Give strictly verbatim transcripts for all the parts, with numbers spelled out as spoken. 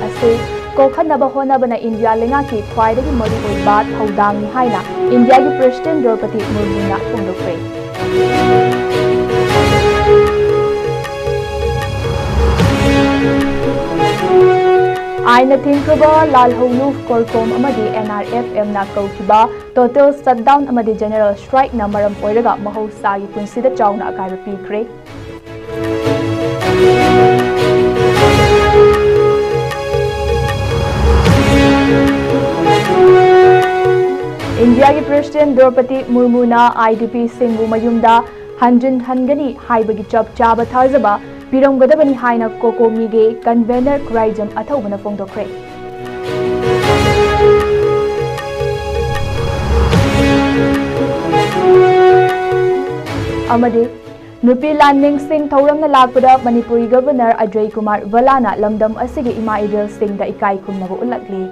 ꯑꯁꯤ ꯀꯣꯛꯍꯟꯅꯕ ꯍꯣꯠꯅꯕꯅ ꯏꯟꯗꯤꯌꯥ ꯂꯩꯉꯥꯛꯀꯤ ꯈ꯭ꯋꯥꯏꯗꯒꯤ ꯃꯔꯨꯑꯣꯏꯕ ꯊꯧꯗꯥꯡꯅꯤ ꯍꯥꯏꯅ ꯏꯟꯗꯤꯌꯥꯒꯤ ꯄ꯭ꯔꯦꯁꯤꯗꯦꯟꯠ ꯗ꯭ꯔꯧꯄꯗꯤ ꯃꯨꯔꯃꯨꯅ ꯐꯣꯡꯗꯣꯛꯈ꯭ꯔꯦ꯫ ꯑꯥꯏꯟꯅ ꯊꯤꯡꯈ꯭ꯔꯕ ꯂꯥꯜꯍꯧꯂꯨꯞ, ꯀꯣꯔꯀꯣꯝ ꯑꯃꯗꯤ NRFMꯅ ꯀꯧꯈꯤꯕ total shutdown ꯑꯃꯗꯤ general strikeꯅ ꯃꯔꯝ ꯑꯣꯏꯔꯒ ꯃꯍꯧꯁꯥꯒꯤ ꯄꯨꯟꯁꯤꯗ ꯆꯥꯎꯅ ꯑꯀꯥꯏꯕ ꯄꯤꯈ꯭ꯔꯦ꯫ ꯏꯟꯗꯤꯌꯥꯒꯤ ꯄ꯭ꯔꯦꯁꯤꯗꯦꯟꯠ ꯗ꯭ꯔꯧꯄꯗꯤ ꯃꯨꯔꯃꯨꯅ IDPꯁꯤꯡꯕꯨ ꯃꯌꯨꯝꯗ ꯍꯟꯖꯤꯟ ꯍꯟꯒꯅꯤ ꯍꯥꯏꯕꯒꯤ ꯆꯞ ꯆꯥꯕ ꯊꯥꯖꯕ ꯄꯤꯔꯝꯒꯗꯕꯅꯤ ꯍꯥꯏꯅ ꯀꯣꯀꯣꯃꯤꯒꯤ convener ꯈꯨꯔꯥꯏꯖꯝ ꯑꯊꯧꯕꯅ ꯐꯣꯡꯗꯣꯛꯈ꯭ꯔꯦ꯫ ꯑꯃꯗꯤ ꯅꯨꯄꯤ ꯂꯥꯟꯃꯤꯁꯤꯡ ꯊꯧꯔꯝꯅ ꯂꯥꯛꯄꯗ ꯃꯅꯤꯄꯨꯔꯒꯤ Governor ꯑꯖꯌ ꯀꯨꯃꯥꯔ ꯚꯜꯂꯥꯅ ꯂꯝꯗꯝ ꯑꯁꯤꯒꯤ ꯏꯃꯥ ꯏꯕꯦꯜꯁꯤꯡꯗ ꯏꯀꯥꯏ ꯈꯨꯝꯅꯕ ꯎꯠꯂꯛꯂꯤ꯫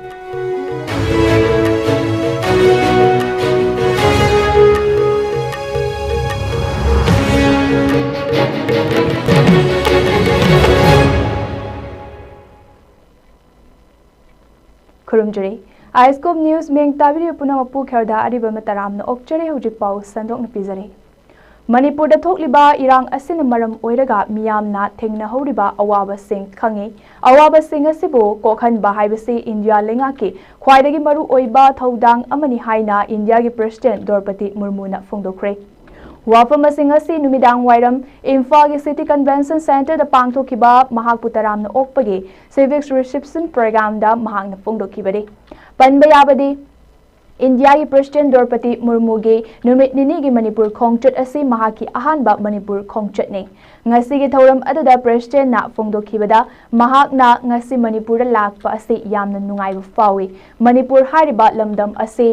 ꯈꯨꯔꯨꯝꯖꯔꯤ꯫ ISCOP News ꯃꯤꯡ ꯇꯥꯕꯤꯔꯤꯕ ꯄꯨꯝꯅꯃꯛꯄꯨ ꯈꯦꯔꯗꯥ ꯑꯔꯤꯕꯝꯅ ꯇꯔꯥꯝꯅ ꯑꯣꯛꯆꯔꯤ꯫ ꯍꯧꯖꯤꯛ ꯄꯥꯎ ꯁꯟꯗꯣꯛꯅ ꯄꯤꯖꯔꯤ꯫ ꯃꯅꯤꯄꯨꯔꯗ ꯊꯣꯛꯂꯤꯕ ꯏꯔꯥꯡ ꯑꯁꯤꯅ ꯃꯔꯝ ꯑꯣꯏꯔꯒ ꯃꯤꯌꯥꯝꯅ ꯊꯦꯡꯅꯍꯧꯔꯤꯕ ꯑꯋꯥꯕꯁꯤꯡ ꯈꯪꯉꯤ꯫ ꯑꯋꯥꯕꯁꯤꯡ ꯑꯁꯤꯕꯨ ꯀꯣꯛꯍꯟꯕ ꯍꯥꯏꯕꯁꯤ ꯏꯟꯗꯤꯌꯥ ꯂꯩꯉꯥꯛꯀꯤ ꯈ꯭ꯋꯥꯏꯗꯒꯤ ꯃꯔꯨ ꯑꯣꯏꯕ ꯊꯧꯗꯥꯡ ꯑꯃꯅꯤ ꯍꯥꯏꯅ ꯏꯟꯗꯤꯌꯥꯒꯤ ꯄ꯭ꯔꯦꯁꯤꯗꯦꯟꯠ ꯗ꯭ꯔꯧꯄꯗꯤ ꯃꯨꯔꯃꯨꯅ ꯐꯣꯡꯗꯣꯛꯈ꯭ꯔꯦ꯫ ꯋꯥꯐꯝꯁꯤꯡ ꯑꯁꯤ ꯅꯨꯃꯤꯗꯥꯡ ꯋꯥꯏꯔꯝ ꯏꯝꯐꯥꯜꯒꯤ City Convention Centreꯗ ꯄꯥꯡꯊꯣꯛꯈꯤꯕ ꯃꯍꯥꯛꯄꯨ ꯇꯔꯥꯝꯅ ꯑꯣꯛꯄꯒꯤ Civics Reception Programꯗ ꯃꯍꯥꯛꯅ ꯐꯣꯡꯗꯣꯛꯈꯤꯕꯅꯤ꯫ ꯄꯟꯕ ꯌꯥꯕꯗꯤ, ꯏꯟꯗꯤꯌꯥꯒꯤ ꯄ꯭ꯔꯦꯁꯤꯗꯦꯟꯠ ꯗ꯭ꯔꯧꯄꯗꯤ ꯃꯨꯔꯃꯨꯒꯤ ꯅꯨꯃꯤꯠ ꯅꯤꯅꯤꯒꯤ ꯃꯅꯤꯄꯨꯔ ꯈꯣꯡꯆꯠ ꯑꯁꯤ ꯃꯍꯥꯛꯀꯤ ꯑꯍꯥꯟꯕ ꯃꯅꯤꯄꯨꯔ ꯈꯣꯡꯆꯠꯅꯤ꯫ ꯉꯁꯤꯒꯤ ꯊꯧꯔꯝ ꯑꯗꯨꯗ ꯄ꯭ꯔꯦꯁꯤꯗꯦꯟꯠꯅ ꯐꯣꯡꯗꯣꯛꯈꯤꯕꯗ, ꯃꯍꯥꯛꯅ ꯉꯁꯤ ꯃꯅꯤꯄꯨꯔꯗ ꯂꯥꯛꯄ ꯑꯁꯤ ꯌꯥꯝꯅ ꯅꯨꯡꯉꯥꯏꯕ ꯐꯥꯎꯏ꯫ ꯃꯅꯤꯄꯨꯔ ꯍꯥꯏꯔꯤꯕ ꯂꯝꯗꯝ ꯑꯁꯤ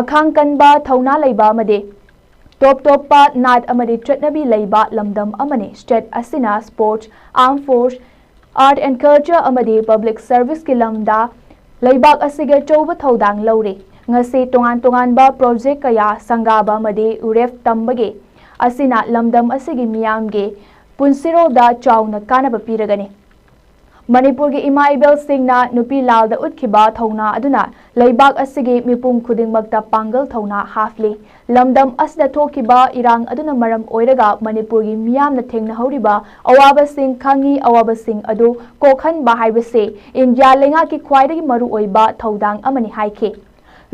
ꯑꯈꯥꯡ ꯀꯟꯕ, ꯊꯧꯅꯥ ꯂꯩꯕ ꯑꯃꯗꯤ ꯇꯣꯞ ꯇꯣꯞꯄ ꯅꯥꯠ ꯑꯃꯗꯤ ꯆꯠꯅꯕꯤ ꯂꯩꯕ ꯂꯝꯗꯝ ꯑꯃꯅꯤ꯫ State ꯑꯁꯤꯅ sports, armed force, art and culture ꯑꯃꯗꯤ public serviceꯀꯤ ꯂꯝꯗ ꯂꯩꯕꯥꯛ ꯑꯁꯤꯒꯤ ꯑꯆꯧꯕ ꯊꯧꯗꯥꯡ ꯂꯧꯔꯤ꯫ ꯉꯁꯤ ꯇꯣꯉꯥꯟ ꯇꯣꯉꯥꯟꯕ project ꯀꯌꯥ ꯁꯪꯒꯥꯕ ꯑꯃꯗꯤ ꯎꯔꯦꯞ ꯇꯝꯕꯒꯤ ꯑꯁꯤꯅ ꯂꯝꯗꯝ ꯑꯁꯤꯒꯤ ꯃꯤꯌꯥꯝꯒꯤ ꯄꯨꯟꯁꯤꯔꯣꯜꯗ ꯆꯥꯎꯅ ꯀꯥꯟꯅꯕ ꯄꯤꯔꯒꯅꯤ꯫ ꯃꯅꯤꯄꯨꯔꯒꯤ ꯏꯃꯥ ꯏꯕꯦꯜꯁꯤꯡꯅ ꯅꯨꯄꯤ ꯂꯥꯜꯗ ꯎꯠꯈꯤꯕ ꯊꯧꯅꯥ ꯑꯗꯨꯅ ꯂꯩꯕꯥꯛ ꯑꯁꯤꯒꯤ ꯃꯤꯄꯨꯝ ꯈꯨꯗꯤꯡꯃꯛꯇ ꯄꯥꯡꯒꯜ ꯊꯧꯅꯥ ꯍꯥꯞꯂꯤ꯫ ꯂꯝꯗꯝ ꯑꯁꯤꯗ ꯊꯣꯛꯈꯤꯕ ꯏꯔꯥꯡ ꯑꯗꯨꯅ ꯃꯔꯝ ꯑꯣꯏꯔꯒ ꯃꯅꯤꯄꯨꯔꯒꯤ ꯃꯤꯌꯥꯝꯅ ꯊꯦꯡꯅꯍꯧꯔꯤꯕ ꯑꯋꯥꯕꯁꯤꯡ ꯈꯪꯉꯤ꯫ ꯑꯋꯥꯕꯁꯤꯡ ꯑꯗꯨ ꯀꯣꯛꯍꯟꯕ ꯍꯥꯏꯕꯁꯤ ꯏꯟꯗꯤꯌꯥ ꯂꯩꯉꯥꯛꯀꯤ ꯈ꯭ꯋꯥꯏꯗꯒꯤ ꯃꯔꯨꯑꯣꯏꯕ ꯊꯧꯗꯥꯡ ꯑꯃꯅꯤ ꯍꯥꯏꯈꯤ꯫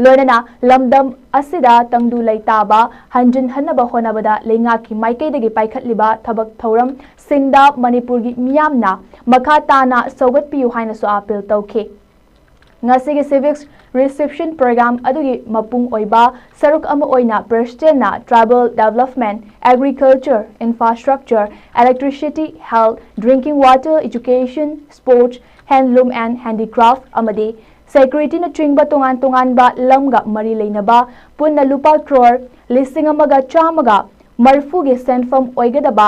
ꯂꯣꯏꯅꯅ ꯂꯝꯗꯝ ꯑꯁꯤꯗ ꯇꯪꯗꯨ ꯂꯩꯇꯥꯕ ꯍꯟꯖꯤꯟꯍꯟꯅꯕ ꯍꯣꯠꯅꯕꯗ ꯂꯩꯉꯥꯛꯀꯤ ꯃꯥꯏꯀꯩꯗꯒꯤ ꯄꯥꯏꯈꯠꯂꯤꯕ ꯊꯕꯛ ꯊꯧꯔꯝꯁꯤꯡꯗ ꯃꯅꯤꯄꯨꯔꯒꯤ ꯃꯤꯌꯥꯝꯅ ꯃꯈꯥ ꯇꯥꯅ ꯁꯧꯒꯠꯄꯤꯌꯨ ꯍꯥꯏꯅꯁꯨ ꯑꯥꯄꯤꯜ ꯇꯧꯈꯤ꯫ ꯉꯁꯤꯒꯤ Civics Reception Program ꯑꯗꯨꯒꯤ ꯃꯄꯨꯡ ꯑꯣꯏꯕ ꯁꯔꯨꯛ ꯑꯃ ꯑꯣꯏꯅ President ꯅ Tribal Development, Agriculture, Infrastructure, Electricity, Health, Drinking Water, Education, Sports, Handloom and Handicraft ꯑꯃꯗꯤ Security ꯅꯆꯤꯡꯕ ꯇꯣꯉꯥꯟ ꯇꯣꯉꯥꯟꯕ ꯂꯝꯒ ꯃꯔꯤ ꯂꯩꯅꯕ ꯄꯨꯟꯅ ꯂꯨꯄꯥ ꯀ꯭ꯔꯣꯔ ꯂꯤꯁꯤꯡ ꯑꯃꯒ ꯆꯥꯝꯃꯒ ꯃꯔꯤꯐꯨꯒꯤ ꯁꯦꯟꯐꯝ ꯑꯣꯏꯒꯗꯕ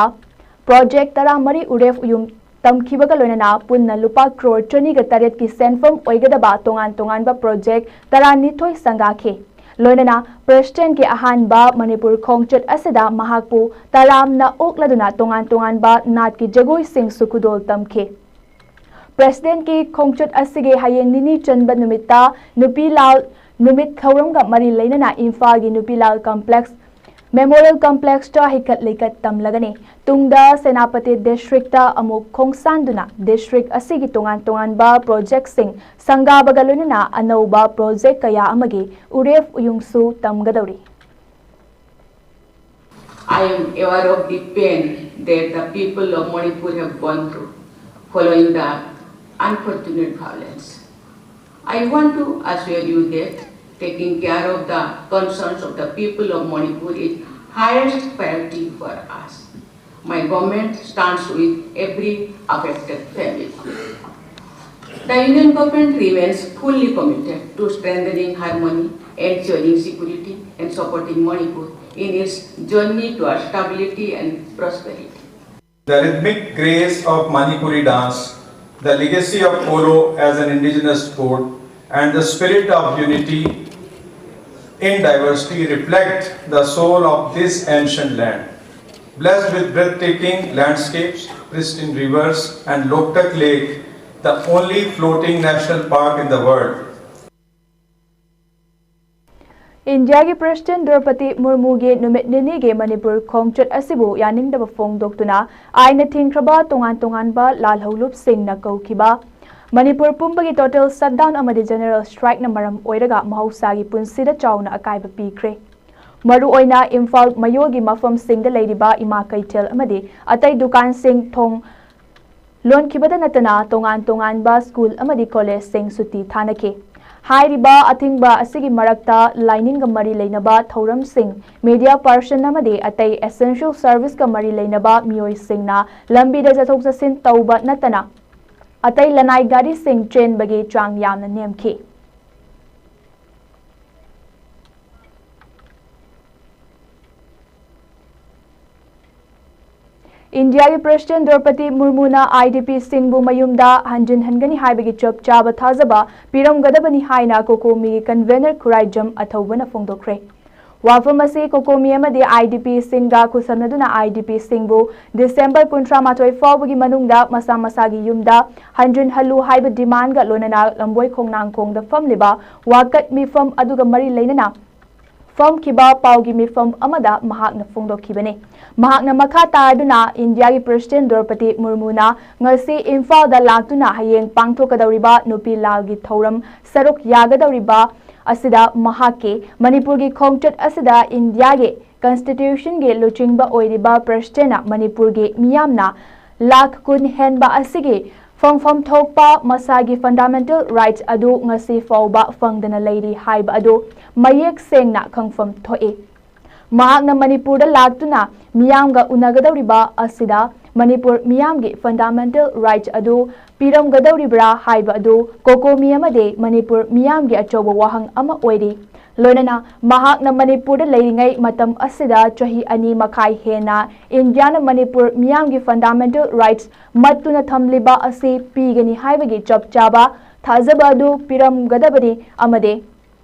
ꯄ꯭ꯔꯣꯖꯦꯛ ꯇꯔꯥꯃꯔꯤ ꯎꯔꯦꯞ ꯎꯌꯨꯡ ꯇꯝꯈꯤꯕꯒ ꯂꯣꯏꯅꯅ ꯄꯨꯟꯅ ꯂꯨꯄꯥ ꯀ꯭ꯔꯣꯔ ꯆꯅꯤꯒ ꯇꯔꯦꯠꯀꯤ ꯁꯦꯟꯐꯝ ꯑꯣꯏꯒꯗꯕ ꯇꯣꯉꯥꯟ ꯇꯣꯉꯥꯟꯕ ꯄ꯭ꯔꯣꯖꯦꯛ ꯇꯔꯥꯅꯤꯊꯣꯏ ꯁꯪꯒꯥꯈꯤ꯫ ꯂꯣꯏꯅꯅ President ꯀꯤ ꯑꯍꯥꯟꯕ ꯃꯅꯤꯄꯨꯔ ꯈꯣꯡꯆꯠ ꯑꯁꯤꯗ ꯃꯍꯥꯛꯄꯨ ꯇꯔꯥꯝꯅ ꯑꯣꯛꯂꯗꯨꯅ ꯇꯣꯉꯥꯟ ꯇꯣꯉꯥꯟꯕ ꯅꯥꯠꯀꯤ ꯖꯒꯣꯏꯁꯤꯡꯁꯨ ꯈꯨꯗꯣꯜ ꯇꯝꯈꯤ꯫ President ꯀꯤ ꯈꯣꯡꯆꯠ ꯑꯁꯤꯒꯤ ꯍꯌꯦꯡ ꯅꯤꯅꯤ ꯆꯟꯕ ꯅꯨꯃꯤꯠꯇ ꯅꯨꯄꯤ ꯂꯥꯜ ꯅꯨꯃꯤꯠ ꯊꯧꯔꯝꯒ ꯃꯔꯤ ꯂꯩꯅꯅ ꯏꯝꯐꯥꯜꯒꯤ ꯅꯨꯄꯤ ꯂꯥꯜ Complex, Memorial Complex ꯇ ꯍꯩꯀꯠ ꯂꯩꯀꯠ ꯇꯝꯂꯒꯅꯤ꯫ ꯇꯨꯡꯗ ꯁꯦꯅꯥꯄꯇꯤ District ꯇ ꯑꯃꯨꯛ ꯈꯣꯡꯁꯥꯟꯗꯨꯅ district ꯑꯁꯤꯒꯤ ꯇꯣꯉꯥꯟ ꯇꯣꯉꯥꯟꯕ project ꯁꯤꯡ ꯁꯪꯒꯥꯕꯒ ꯂꯣꯏꯅꯅ ꯑꯅꯧꯕ project ꯀꯌꯥ ꯑꯃꯒꯤ ꯎꯔꯦꯞ ꯎꯌꯨꯡꯁꯨ ꯇꯝꯒꯗꯧꯔꯤ꯫ I am aware of the pain that the people of Manipur have gone through following the unfortunate violence. I want to assure you that taking care of the concerns of the people of Manipur is highest priority for us. My government stands with every affected family. The Union Government remains fully committed to strengthening harmony, ensuring security, and supporting Manipur in its journey towards stability and prosperity. The rhythmic grace of Manipuri dance, the legacy of Polo as an indigenous sport, and the spirit of unity in diversity reflect the soul of this ancient land. Blessed with breathtaking landscapes, pristine rivers, and Loktak Lake, The only floating national park in the world. ꯏꯟꯗꯤꯌꯥꯒꯤ president ꯗ꯭ꯔꯧꯄꯗꯤ ꯃꯨꯔꯃꯨꯒꯤ ꯅꯨꯃꯤꯠ ꯅꯤꯅꯤꯒꯤ ꯃꯅꯤꯄꯨꯔ ꯈꯣꯡꯆꯠ ꯑꯁꯤꯕꯨ ꯌꯥꯅꯤꯡꯗꯕ ꯐꯣꯡꯗꯣꯛꯇꯨꯅ ꯑꯥꯏꯟꯅ ꯊꯤꯡꯈ꯭ꯔꯕ ꯇꯣꯉꯥꯟ ꯇꯣꯉꯥꯟꯕ ꯂꯥꯜꯍꯧꯂꯨꯞꯁꯤꯡꯅ ꯀꯧꯈꯤꯕ ꯃꯅꯤꯄꯨꯔ ꯄꯨꯝꯕꯒꯤ total shutdown ꯑꯃꯗꯤ general strikeꯅ ꯃꯔꯝ ꯑꯣꯏꯔꯒ ꯃꯍꯧꯁꯥꯒꯤ ꯄꯨꯟꯁꯤꯗ ꯆꯥꯎꯅ ꯑꯀꯥꯏꯕ ꯄꯤꯈ꯭ꯔꯦ꯫ ꯃꯔꯨꯑꯣꯏꯅ ꯏꯝꯐꯥꯜ ꯃꯌꯣꯜꯒꯤ ꯃꯐꯝꯁꯤꯡꯗ ꯂꯩꯔꯤꯕ ꯏꯃꯥ ꯀꯩꯊꯦꯜ ꯑꯃꯗꯤ ꯑꯇꯩ ꯗꯨꯀꯥꯟꯁꯤꯡ ꯊꯣꯡ ꯂꯣꯟꯈꯤꯕꯗ ꯅꯠꯇꯅ ꯇꯣꯉꯥꯟ ꯇꯣꯉꯥꯟꯕ ꯁ꯭ꯀꯨꯜ ꯑꯃꯗꯤ ꯀꯣꯂꯦꯖꯁꯤꯡ ꯁꯨꯇꯤ ꯊꯥꯅꯈꯤ꯫ ꯍꯥꯏꯔꯤꯕ ꯑꯊꯤꯡꯕ ꯑꯁꯤꯒꯤ ꯃꯔꯛꯇ ꯂꯥꯏꯅꯤꯡꯒ ꯃꯔꯤ ꯂꯩꯅꯕ ꯊꯧꯔꯝꯁꯤꯡ, media person ꯑꯃꯗꯤ ꯑꯇꯩ essential serviceꯀ ꯃꯔꯤ ꯂꯩꯅꯕ ꯃꯤꯑꯣꯏꯁꯤꯡꯅ ꯂꯝꯕꯤꯗ ꯆꯠꯊꯣꯛ ꯆꯠꯁꯤꯟ ꯇꯧꯕ ꯅꯠꯇꯅ ꯑꯇꯩ ꯂꯅꯥꯏ ꯒꯥꯔꯤꯁꯤꯡ ꯆꯦꯟꯕꯒꯤ ꯆꯥꯡ ꯌꯥꯝꯅ ꯅꯦꯝꯈꯤ꯫ ꯏꯟꯗꯤꯌꯥꯒꯤ ꯄ꯭ꯔꯦꯁꯤꯗꯦꯟ ꯗ꯭ꯔꯧꯄꯗꯤ ꯃꯨꯔꯃꯨꯅ IDPꯁꯤꯡꯕꯨ ꯃꯌꯨꯝꯗ ꯍꯟꯖꯤꯟꯍꯟꯒꯅꯤ ꯍꯥꯏꯕꯒꯤ ꯆꯞ ꯆꯥꯕ ꯊꯥꯖꯕ ꯄꯤꯔꯝꯒꯗꯕꯅꯤ ꯍꯥꯏꯅ ꯀꯣꯀꯣꯃꯤꯒꯤ convener ꯈꯨꯔꯥꯏꯖꯝ ꯑꯊꯧꯕꯅ ꯐꯣꯡꯗꯣꯛꯈ꯭ꯔꯦ꯫ ꯋꯥꯐꯝ ꯑꯁꯤ ꯀꯣꯀꯣꯃꯤ ꯑꯃꯗꯤ IDPꯁꯤꯡꯒ ꯈꯨꯠꯁꯝꯅꯗꯨꯅ IDPꯁꯤꯡꯕꯨ ꯗꯤꯁꯦꯝꯕꯔ ꯀꯨꯟꯊ꯭ꯔꯥ ꯃꯥꯊꯣꯏ ꯐꯥꯎꯕꯒꯤ ꯃꯅꯨꯡꯗ ꯃꯁꯥ ꯃꯁꯥꯒꯤ ꯌꯨꯝꯗ ꯍꯟꯖꯤꯟꯍꯜꯂꯨ ꯍꯥꯏꯕ demandꯒ ꯂꯣꯏꯅꯅ ꯂꯝꯕꯣꯏ ꯈꯣꯡꯅꯥꯡꯈꯣꯡꯗ ꯐꯝꯂꯤꯕ ꯋꯥꯀꯠ ꯃꯤꯐꯝ ꯑꯗꯨꯒ ꯃꯔꯤ ꯂꯩꯅꯅ ꯐꯝꯈꯤꯕ ꯄꯥꯎꯒꯤ ꯃꯤꯐꯝ ꯑꯃꯗ ꯃꯍꯥꯛꯅ ꯐꯣꯡꯗꯣꯛꯈꯤꯕꯅꯤ꯫ ꯃꯍꯥꯛꯅ ꯃꯈꯥ ꯇꯥꯗꯨꯅ ꯏꯟꯗꯤꯌꯥꯒꯤ ꯄ꯭ꯔꯦꯁꯤꯗꯦꯟ ꯗ꯭ꯔꯧꯄꯗꯤ ꯃꯨꯔꯃꯨꯅ ꯉꯁꯤ ꯏꯝꯐꯥꯜꯗ ꯂꯥꯛꯇꯨꯅ ꯍꯌꯦꯡ ꯄꯥꯡꯊꯣꯛꯀꯗꯧꯔꯤꯕ ꯅꯨꯄꯤ ꯂꯥꯜꯒꯤ ꯊꯧꯔꯝ ꯁꯔꯨꯛ ꯌꯥꯒꯗꯧꯔꯤꯕ ꯑꯁꯤꯗ ꯃꯍꯥꯛꯀꯤ ꯃꯅꯤꯄꯨꯔꯒꯤ ꯈꯣꯡꯆꯠ ꯑꯁꯤꯗ ꯏꯟꯗꯤꯌꯥꯒꯤ constitutionꯒꯤ ꯂꯨꯆꯤꯡꯕ ꯑꯣꯏꯔꯤꯕ ꯄ꯭ꯔꯦꯁꯤꯗꯦꯟꯅ ꯃꯅꯤꯄꯨꯔꯒꯤ ꯃꯤꯌꯥꯝꯅ ꯂꯥꯈ ꯀꯨꯟ ꯍꯦꯟꯕ ꯑꯁꯤꯒꯤ ꯐꯪꯐꯝ ꯊꯣꯛꯄ ꯃꯁꯥꯒꯤ fundamental rights ꯑꯗꯨ ꯉꯁꯤ ꯐꯥꯎꯕ ꯐꯪꯗꯅ ꯂꯩꯔꯤ ꯍꯥꯏꯕ ꯑꯗꯨ ꯃꯌꯦꯛ ꯁꯦꯡꯅ ꯈꯪꯐꯝ ꯊꯣꯛꯏ꯫ ꯃꯍꯥꯛꯅ ꯃꯅꯤꯄꯨꯔꯗ ꯂꯥꯛꯇꯨꯅ ꯃꯤꯌꯥꯝꯒ ꯎꯅꯒꯗꯧꯔꯤꯕ ꯑꯁꯤꯗ ꯃꯅꯤꯄꯨꯔ ꯃꯤꯌꯥꯝꯒꯤ fundamental rights ꯑꯗꯨ ꯄꯤꯔꯝꯒꯗꯧꯔꯤꯕ꯭ꯔꯥ ꯍꯥꯏꯕ ꯑꯗꯨ ꯀꯣꯀꯣꯃꯤ ꯑꯃꯗꯤ ꯃꯅꯤꯄꯨꯔ ꯃꯤꯌꯥꯝꯒꯤ ꯑꯆꯧꯕ ꯋꯥꯍꯪ ꯑꯃ ꯑꯣꯏꯔꯤ꯫ ꯂꯣꯏꯅꯅ ꯃꯍꯥꯛꯅ ꯃꯅꯤꯄꯨꯔꯗ ꯂꯩꯔꯤꯉꯩ ꯃꯇꯝ ꯑꯁꯤꯗ ꯆꯍꯤ ꯑꯅꯤ ꯃꯈꯥꯏ ꯍꯦꯟꯅ ꯏꯟꯗꯤꯌꯥꯅ ꯃꯅꯤꯄꯨꯔ ꯃꯤꯌꯥꯝꯒꯤ fundamental rights ꯃꯠꯇꯨꯅ ꯊꯝꯂꯤꯕ ꯑꯁꯤ ꯄꯤꯒꯅꯤ ꯍꯥꯏꯕꯒꯤ ꯆꯞ ꯆꯥꯕ ꯊꯥꯖꯕ ꯑꯗꯨ ꯄꯤꯔꯝꯒꯗꯕꯅꯤ ꯑꯃꯗꯤ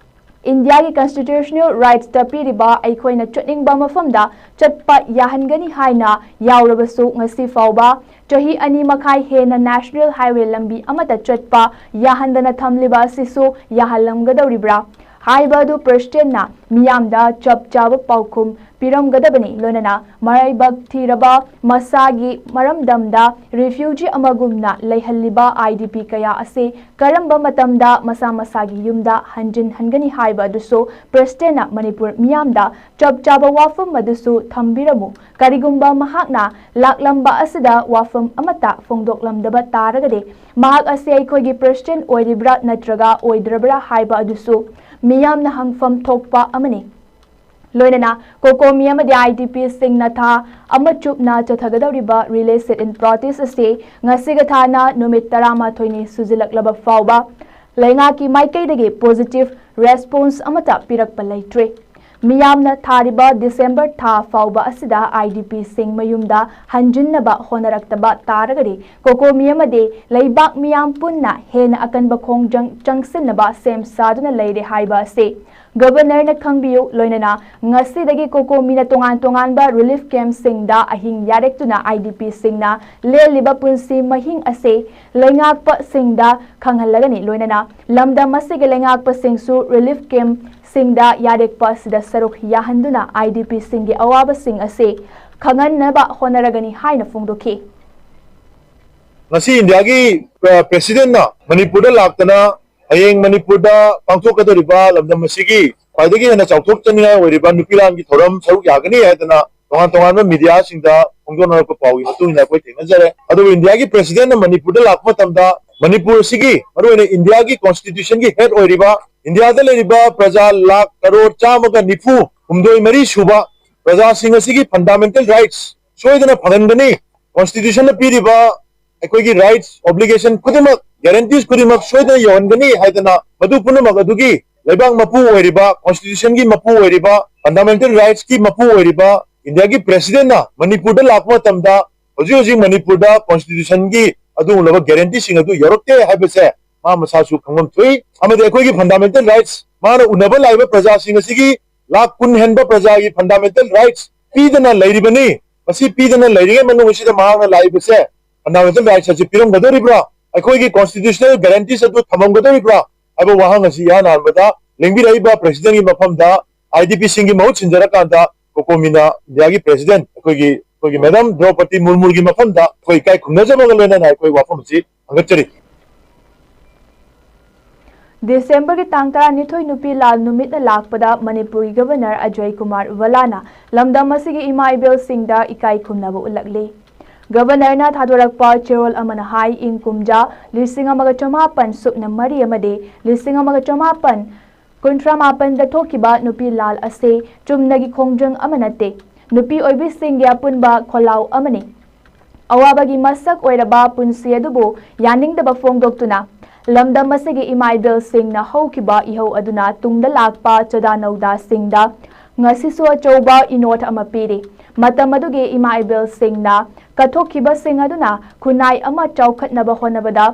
ꯏꯟꯗꯤꯌꯥꯒꯤ constitutional rightsꯇ ꯄꯤꯔꯤꯕ ꯑꯩꯈꯣꯏꯅ ꯆꯠꯅꯤꯡꯕ ꯃꯐꯝꯗ ꯆꯠꯄ ꯌꯥꯍꯟꯒꯅꯤ ꯍꯥꯏꯅ ꯌꯥꯎꯔꯕꯁꯨ, ꯉꯁꯤ ꯐꯥꯎꯕ ꯆꯍꯤ ꯑꯅꯤ ꯃꯈꯥꯏ ꯍꯦꯟꯅ national highway ꯂꯝꯕꯤ ꯑꯃꯠꯇ ꯆꯠꯄ ꯌꯥꯍꯟꯗꯅ ꯊꯝꯂꯤꯕ ꯑꯁꯤꯁꯨ ꯌꯥꯍꯜꯂꯝꯒꯗꯧꯔꯤꯕ꯭ꯔꯥ ꯍꯥꯏꯕ ꯑꯗꯨ Presidentꯅ ꯃꯤꯌꯥꯝꯗ ꯆꯞ ꯆꯥꯕ ꯄꯥꯎꯈꯨꯝ ꯄꯤꯔꯝꯒꯗꯕꯅꯤ꯫ ꯂꯣꯏꯅꯅ ꯃꯔꯥꯏꯕꯛ ꯊꯤꯔꯕ ꯃꯁꯥꯒꯤ ꯃꯔꯝꯗꯝꯗ refugee ꯑꯃꯒꯨꯝꯅ ꯂꯩꯍꯜꯂꯤꯕ IDP ꯀꯌꯥ ꯑꯁꯤ ꯀꯔꯝꯕ ꯃꯇꯝꯗ ꯃꯁꯥ ꯃꯁꯥꯒꯤ ꯌꯨꯝꯗ ꯍꯟꯖꯤꯟꯍꯟꯒꯅꯤ ꯍꯥꯏꯕ ꯑꯗꯨꯁꯨ Presidentꯅ ꯃꯅꯤꯄꯨꯔ ꯃꯤꯌꯥꯝꯗ ꯆꯞ ꯆꯥꯕ ꯋꯥꯐꯝ ꯑꯗꯨꯁꯨ ꯊꯝꯕꯤꯔꯝꯃꯨ꯫ ꯀꯔꯤꯒꯨꯝꯕ ꯃꯍꯥꯛꯅ ꯂꯥꯛꯂꯝꯕ ꯑꯁꯤꯗ ꯋꯥꯐꯝ ꯑꯃꯠꯇ ꯐꯣꯡꯗꯣꯛꯂꯝꯗꯕ ꯇꯥꯔꯒꯗꯤ, ꯃꯍꯥꯛ ꯑꯁꯤ ꯑꯩꯈꯣꯏꯒꯤ President ꯑꯣꯏꯔꯤꯕ꯭ꯔꯥ ꯅꯠꯇ꯭ꯔꯒ ꯑꯣꯏꯗ꯭ꯔꯕ꯭ꯔꯥ ꯍꯥꯏꯕ ꯑꯗꯨꯁꯨ ꯃꯤꯌꯥꯝꯅ ꯍꯪꯐꯝ ꯊꯣꯛꯄ ꯑꯃꯅꯤ꯫ ꯂꯣꯏꯅꯅ COCOMI ꯑꯃꯗꯤ IDPꯁꯤꯡꯅ ꯊꯥ ꯑꯃ ꯆꯨꯞꯅ ꯆꯠꯊꯒꯗꯧꯔꯤꯕ Relay Sit-in Protest ꯑꯁꯤ ꯉꯁꯤꯒ ꯊꯥꯅ ꯅꯨꯃꯤꯠ ꯇꯔꯥꯃꯥꯊꯣꯏꯅꯤ ꯁꯨꯖꯤꯜꯂꯛꯂꯕ ꯐꯥꯎꯕ ꯂꯩꯉꯥꯛꯀꯤ ꯃꯥꯏꯀꯩꯗꯒꯤ positive response ꯑꯃꯠꯇ ꯄꯤꯔꯛꯄ ꯂꯩꯇ꯭ꯔꯤ꯫ ꯃꯤꯌꯥꯝꯅ ꯊꯥꯔꯤꯕ December ꯊꯥ ꯐꯥꯎꯕ ꯑꯁꯤꯗ IDPꯁꯤꯡ ꯃꯌꯨꯝꯗ ꯍꯟꯖꯤꯟꯅꯕ ꯍꯣꯠꯅꯔꯛꯇꯕ ꯇꯥꯔꯒꯗꯤ, COCOMI ꯑꯃꯗꯤ ꯂꯩꯕꯥꯛ ꯃꯤꯌꯥꯝ ꯄꯨꯟꯅ ꯍꯦꯟꯅ ꯑꯀꯟꯕ ꯈꯣꯡꯖꯪ ꯆꯪꯁꯤꯟꯅꯕ ꯁꯦꯝ ꯁꯥꯗꯨꯅ ꯂꯩꯔꯦ ꯍꯥꯏꯕ ꯑꯁꯤ Governorꯅ ꯈꯪꯕꯤꯌꯨ꯫ ꯂꯣꯏꯅꯅ ꯉꯁꯤꯗꯒꯤ COCOMIꯅ ꯇꯣꯉꯥꯟ ꯇꯣꯉꯥꯟꯕ relief campꯁꯤꯡꯗ ꯑꯍꯤꯡ ꯌꯥꯔꯦꯛꯇꯨꯅ IDPꯁꯤꯡꯅ ꯂꯦꯜꯂꯤꯕ ꯄꯨꯟꯁꯤ ꯃꯍꯤꯡ ꯑꯁꯤ ꯂꯩꯉꯥꯛꯄꯁꯤꯡꯗ ꯈꯪꯍꯜꯂꯒꯅꯤ꯫ ꯂꯣꯏꯅꯅ ꯂꯝꯗꯝ ꯑꯁꯤꯒꯤ ꯂꯩꯉꯥꯛꯄꯁꯤꯡꯁꯨ relief campꯁꯤꯡꯗ ꯌꯥꯔꯦꯛꯄ ꯑꯁꯤꯗ ꯁꯔꯨꯛ ꯌꯥꯍꯟꯗꯨꯅ IDPꯁꯤꯡꯒꯤ ꯑꯋꯥꯕꯁꯤꯡ ꯑꯁꯤ ꯈꯪꯍꯟꯅꯕ ꯍꯣꯠꯅꯔꯒꯅꯤ ꯍꯥꯏꯅ ꯐꯣꯡꯗꯣꯛꯈꯤ꯫ ꯉꯁꯤ ꯏꯟꯗꯤꯌꯥꯒꯤ Presidentꯅ ꯃꯅꯤꯄꯨꯔꯗ ꯂꯥꯛꯇꯅ ꯍꯌꯦꯡ ꯃꯅꯤꯄꯨꯔꯗ ꯄꯥꯡꯊꯣꯛꯀꯗꯧꯔꯤꯕ ꯂꯝꯗꯝ ꯑꯁꯤꯒꯤ ꯈ꯭ꯋꯥꯏꯗꯒꯤ ꯍꯦꯟꯅ ꯆꯥꯎꯊꯣꯛꯆꯅꯤꯡꯉꯥꯏ ꯑꯣꯏꯔꯤꯕ ꯅꯨꯄꯤ ꯂꯥꯟꯒꯤ ꯊꯧꯔꯝ ꯁꯔꯨꯛ ꯌꯥꯒꯅꯤ ꯍꯥꯏꯗꯅ ꯇꯣꯉꯥꯟ ꯇꯣꯉꯥꯟꯕ mediaꯁꯤꯡꯗ ꯐꯣꯡꯗꯣꯛꯅꯔꯛꯄ ꯄꯥꯎꯒꯤ ꯃꯇꯨꯡ ꯏꯟꯅ ꯑꯩꯈꯣꯏ ꯊꯦꯡꯅꯖꯔꯦ꯫ ꯑꯗꯨꯕꯨ ꯏꯟꯗꯤꯌꯥꯒꯤ Presidentꯅ ꯃꯅꯤꯄꯨꯔꯗ ꯂꯥꯛꯄ ꯃꯇꯝꯗ ꯃꯅꯤꯄꯨꯔ ꯑꯁꯤꯒꯤ, ꯃꯔꯨꯑꯣꯏꯅ ꯏꯟꯗꯤꯌꯥꯒꯤ constitutionꯒꯤ head ꯑꯣꯏꯔꯤꯕ, ꯏꯟꯗꯤꯌꯥꯗ ꯂꯩꯔꯤꯕ ꯄ꯭ꯔꯖꯥ ꯂꯥꯈ ꯀꯔꯣꯔ ꯆꯥꯝꯃꯒ ꯅꯤꯐꯨ ꯍꯨꯝꯗꯣꯏ ꯃꯔꯤ ꯁꯨꯕ ꯄ꯭ꯔꯖꯥꯁꯤꯡ ꯑꯁꯤꯒꯤ fundamental rights ꯁꯣꯏꯗꯅ ꯐꯪꯍꯟꯒꯅꯤ꯫ Constitutionꯅ ꯄꯤꯔꯤꯕ ꯑꯩꯈꯣꯏꯒꯤ rights, obligation ꯈꯨꯗꯤꯡꯃꯛ, guarantees ꯈꯨꯗꯤꯡꯃꯛ ꯁꯣꯏꯗꯅ ꯌꯧꯍꯟꯒꯅꯤ ꯍꯥꯏꯗꯅ ꯃꯗꯨ ꯄꯨꯝꯅꯃꯛ ꯑꯗꯨꯒꯤ ꯂꯩꯕꯥꯛ ꯃꯄꯨ ꯑꯣꯏꯔꯤꯕ, constitutionꯒꯤ ꯃꯄꯨ ꯑꯣꯏꯔꯤꯕ, fundamental rightsꯀꯤ ꯃꯄꯨ ꯑꯣꯏꯔꯤꯕ ꯏꯟꯗꯤꯌꯥꯒꯤ Presidentꯅ ꯃꯅꯤꯄꯨꯔꯗ ꯂꯥꯛꯄ ꯃꯇꯝꯗ ꯍꯧꯖꯤꯛ ꯍꯧꯖꯤꯛ ꯃꯅꯤꯄꯨꯔꯗ constitutionꯒꯤ ꯑꯗꯨꯒꯨꯝꯂꯕ guaranteeꯁꯤꯡ ꯑꯗꯨ ꯌꯧꯔꯛꯇꯦ ꯍꯥꯏꯕꯁꯦ ꯃꯥ ꯃꯁꯥꯁꯨ ꯈꯪꯐꯝ ꯊꯣꯛꯏ꯫ ꯑꯃꯗꯤ ꯑꯩꯈꯣꯏꯒꯤ ꯐꯟꯗꯥꯃꯦꯟꯇꯦꯜ ꯔꯥꯏꯠꯁ, ꯃꯥꯅ ꯎꯅꯕ ꯂꯥꯛꯏꯕ ꯄ꯭ꯔꯖꯥꯁꯤꯡ ꯑꯁꯤꯒꯤ ꯂꯥꯈ ꯀꯨꯟ ꯍꯦꯟꯕ ꯄ꯭ꯔꯖꯥꯒꯤ ꯐꯟꯗꯥꯃꯦꯟꯇꯦꯜ ꯔꯥꯏꯠꯁ ꯄꯤꯗꯅ ꯂꯩꯔꯤꯕꯅꯤ꯫ ꯃꯁꯤ ꯄꯤꯗꯅ ꯂꯩꯔꯤꯉꯩ ꯃꯅꯨꯡ ꯑꯁꯤꯗ ꯃꯍꯥꯛꯅ ꯂꯥꯛꯏꯕꯁꯦ ꯐꯟꯗꯥꯃꯦꯟꯇꯦꯜ ꯔꯥꯏꯠꯁ ꯑꯁꯤ ꯄꯤꯔꯝꯒꯗꯧꯔꯤꯕ꯭ꯔꯥ, ꯑꯩꯈꯣꯏꯒꯤ ꯀꯣꯟꯁꯇꯤꯇ꯭ꯌꯨꯁꯅꯦꯜ ꯒꯦꯔꯦꯟꯇꯤꯁ ꯑꯗꯨ ꯊꯝꯃꯝꯒꯗꯧꯔꯤꯕ꯭ꯔꯥ ꯍꯥꯏꯕ ꯋꯥꯍꯪ ꯑꯁꯤ ꯏꯍꯥꯟ ꯍꯥꯟꯕꯗ ꯂꯦꯡꯕꯤꯔꯛꯏꯕ ꯄ꯭ꯔꯦꯁꯤꯗꯦꯟꯒꯤ ꯃꯐꯝꯗ, ꯑꯥꯏ ꯗꯤ ꯄꯤꯁꯤꯡꯒꯤ ꯃꯍꯨꯠ ꯁꯤꯟꯖꯔꯀꯥꯟꯗ ꯀꯣꯀꯣꯃꯤꯅ ꯏꯟꯗꯤꯌꯥꯒꯤ ꯄ꯭ꯔꯦꯁꯤꯗꯦꯟ ꯑꯩꯈꯣꯏꯒꯤ, ꯑꯩꯈꯣꯏꯒꯤ ꯃꯦꯗꯥꯝ ꯗ꯭ꯔꯧꯄꯗꯤ ꯃꯨꯔꯃꯨꯒꯤ ꯃꯐꯝꯗ ꯑꯩꯈꯣꯏ ꯏꯀꯥꯏ ꯈꯨꯝꯅꯖꯕꯒ ꯂꯣꯏꯅꯅ ꯑꯩꯈꯣꯏ ꯋꯥꯐꯝ ꯑꯁꯤ ꯊꯥꯡꯒꯠꯆꯔꯤ꯫ ꯗꯤꯁꯦꯝꯕꯔꯒꯤ ꯇꯥꯡ ꯇꯔꯥꯅꯤꯊꯣꯏ ꯅꯨꯄꯤ ꯂꯥꯜ ꯅꯨꯃꯤꯠꯅ ꯂꯥꯛꯄꯗ ꯃꯅꯤꯄꯨꯔꯒꯤ ꯒꯕꯔꯅꯔ ꯑꯖꯣꯏ ꯀꯨꯃꯥꯔ ꯚꯂꯥꯅ ꯂꯝꯗꯝ ꯑꯁꯤꯒꯤ ꯏꯃꯥ ꯏꯕꯦꯜꯁꯤꯡꯗ ꯏꯀꯥꯏ ꯈꯨꯝꯅꯕ ꯎꯠꯂꯛꯂꯤ꯫ ꯒꯕꯔꯅꯔꯅ ꯊꯥꯗꯣꯔꯛꯄ ꯆꯦꯔꯣꯜ ꯑꯃꯅ ꯍꯥꯏ, ꯏꯪ ꯀꯨꯝꯖꯥ ꯂꯤꯁꯤꯡ ꯑꯃꯒ ꯆꯃꯥꯄꯟ ꯁꯨꯞꯅ ꯃꯔꯤ ꯑꯃꯗꯤ ꯂꯤꯁꯤꯡ ꯑꯃꯒ ꯆꯃꯥꯄꯟ ꯀꯨꯟꯊ꯭ꯔꯥ ꯃꯥꯄꯟꯗ ꯊꯣꯛꯈꯤꯕ ꯅꯨꯄꯤ ꯂꯥꯜ ꯑꯁꯤ ꯆꯨꯝꯅꯒꯤ ꯈꯣꯡꯖꯪ ꯑꯃ ꯅꯠꯇꯦ, ꯅꯨꯄꯤ ꯑꯣꯏꯕꯤꯁꯤꯡꯒꯤ ꯑꯄꯨꯟꯕ ꯈꯣꯜꯂꯥꯎ ꯑꯃꯅꯤ꯫ ꯑꯋꯥꯕꯒꯤ ꯃꯁꯛ ꯑꯣꯏꯔꯕ ꯄꯨꯟꯁꯤ ꯑꯗꯨꯕꯨ ꯌꯥꯅꯤꯡꯗꯕ ꯐꯣꯡꯗꯣꯛꯇꯨꯅ ꯂꯝꯗꯝ ꯑꯁꯤꯒꯤ ꯏꯃꯥ ꯏꯕꯦꯜꯁꯤꯡꯅ ꯍꯧꯈꯤꯕ ꯏꯍꯧ ꯑꯗꯨꯅ ꯇꯨꯡꯗ ꯂꯥꯛꯄ ꯆꯥꯗꯥ ꯅꯧꯗꯥꯁꯤꯡꯗ ꯉꯁꯤꯁꯨ ꯑꯆꯧꯕ ꯏꯅꯣꯠ ꯑꯃ ꯄꯤꯔꯤ꯫ ꯃꯇꯝ ꯑꯗꯨꯒꯤ ꯏꯃꯥ ꯏꯕꯦꯜꯁꯤꯡꯅ ꯀꯠꯊꯣꯛꯈꯤꯕꯁꯤꯡ ꯑꯗꯨꯅ ꯈꯨꯟꯅꯥꯏ ꯑꯃ ꯆꯥꯎꯈꯠꯅꯕ ꯍꯣꯠꯅꯕꯗ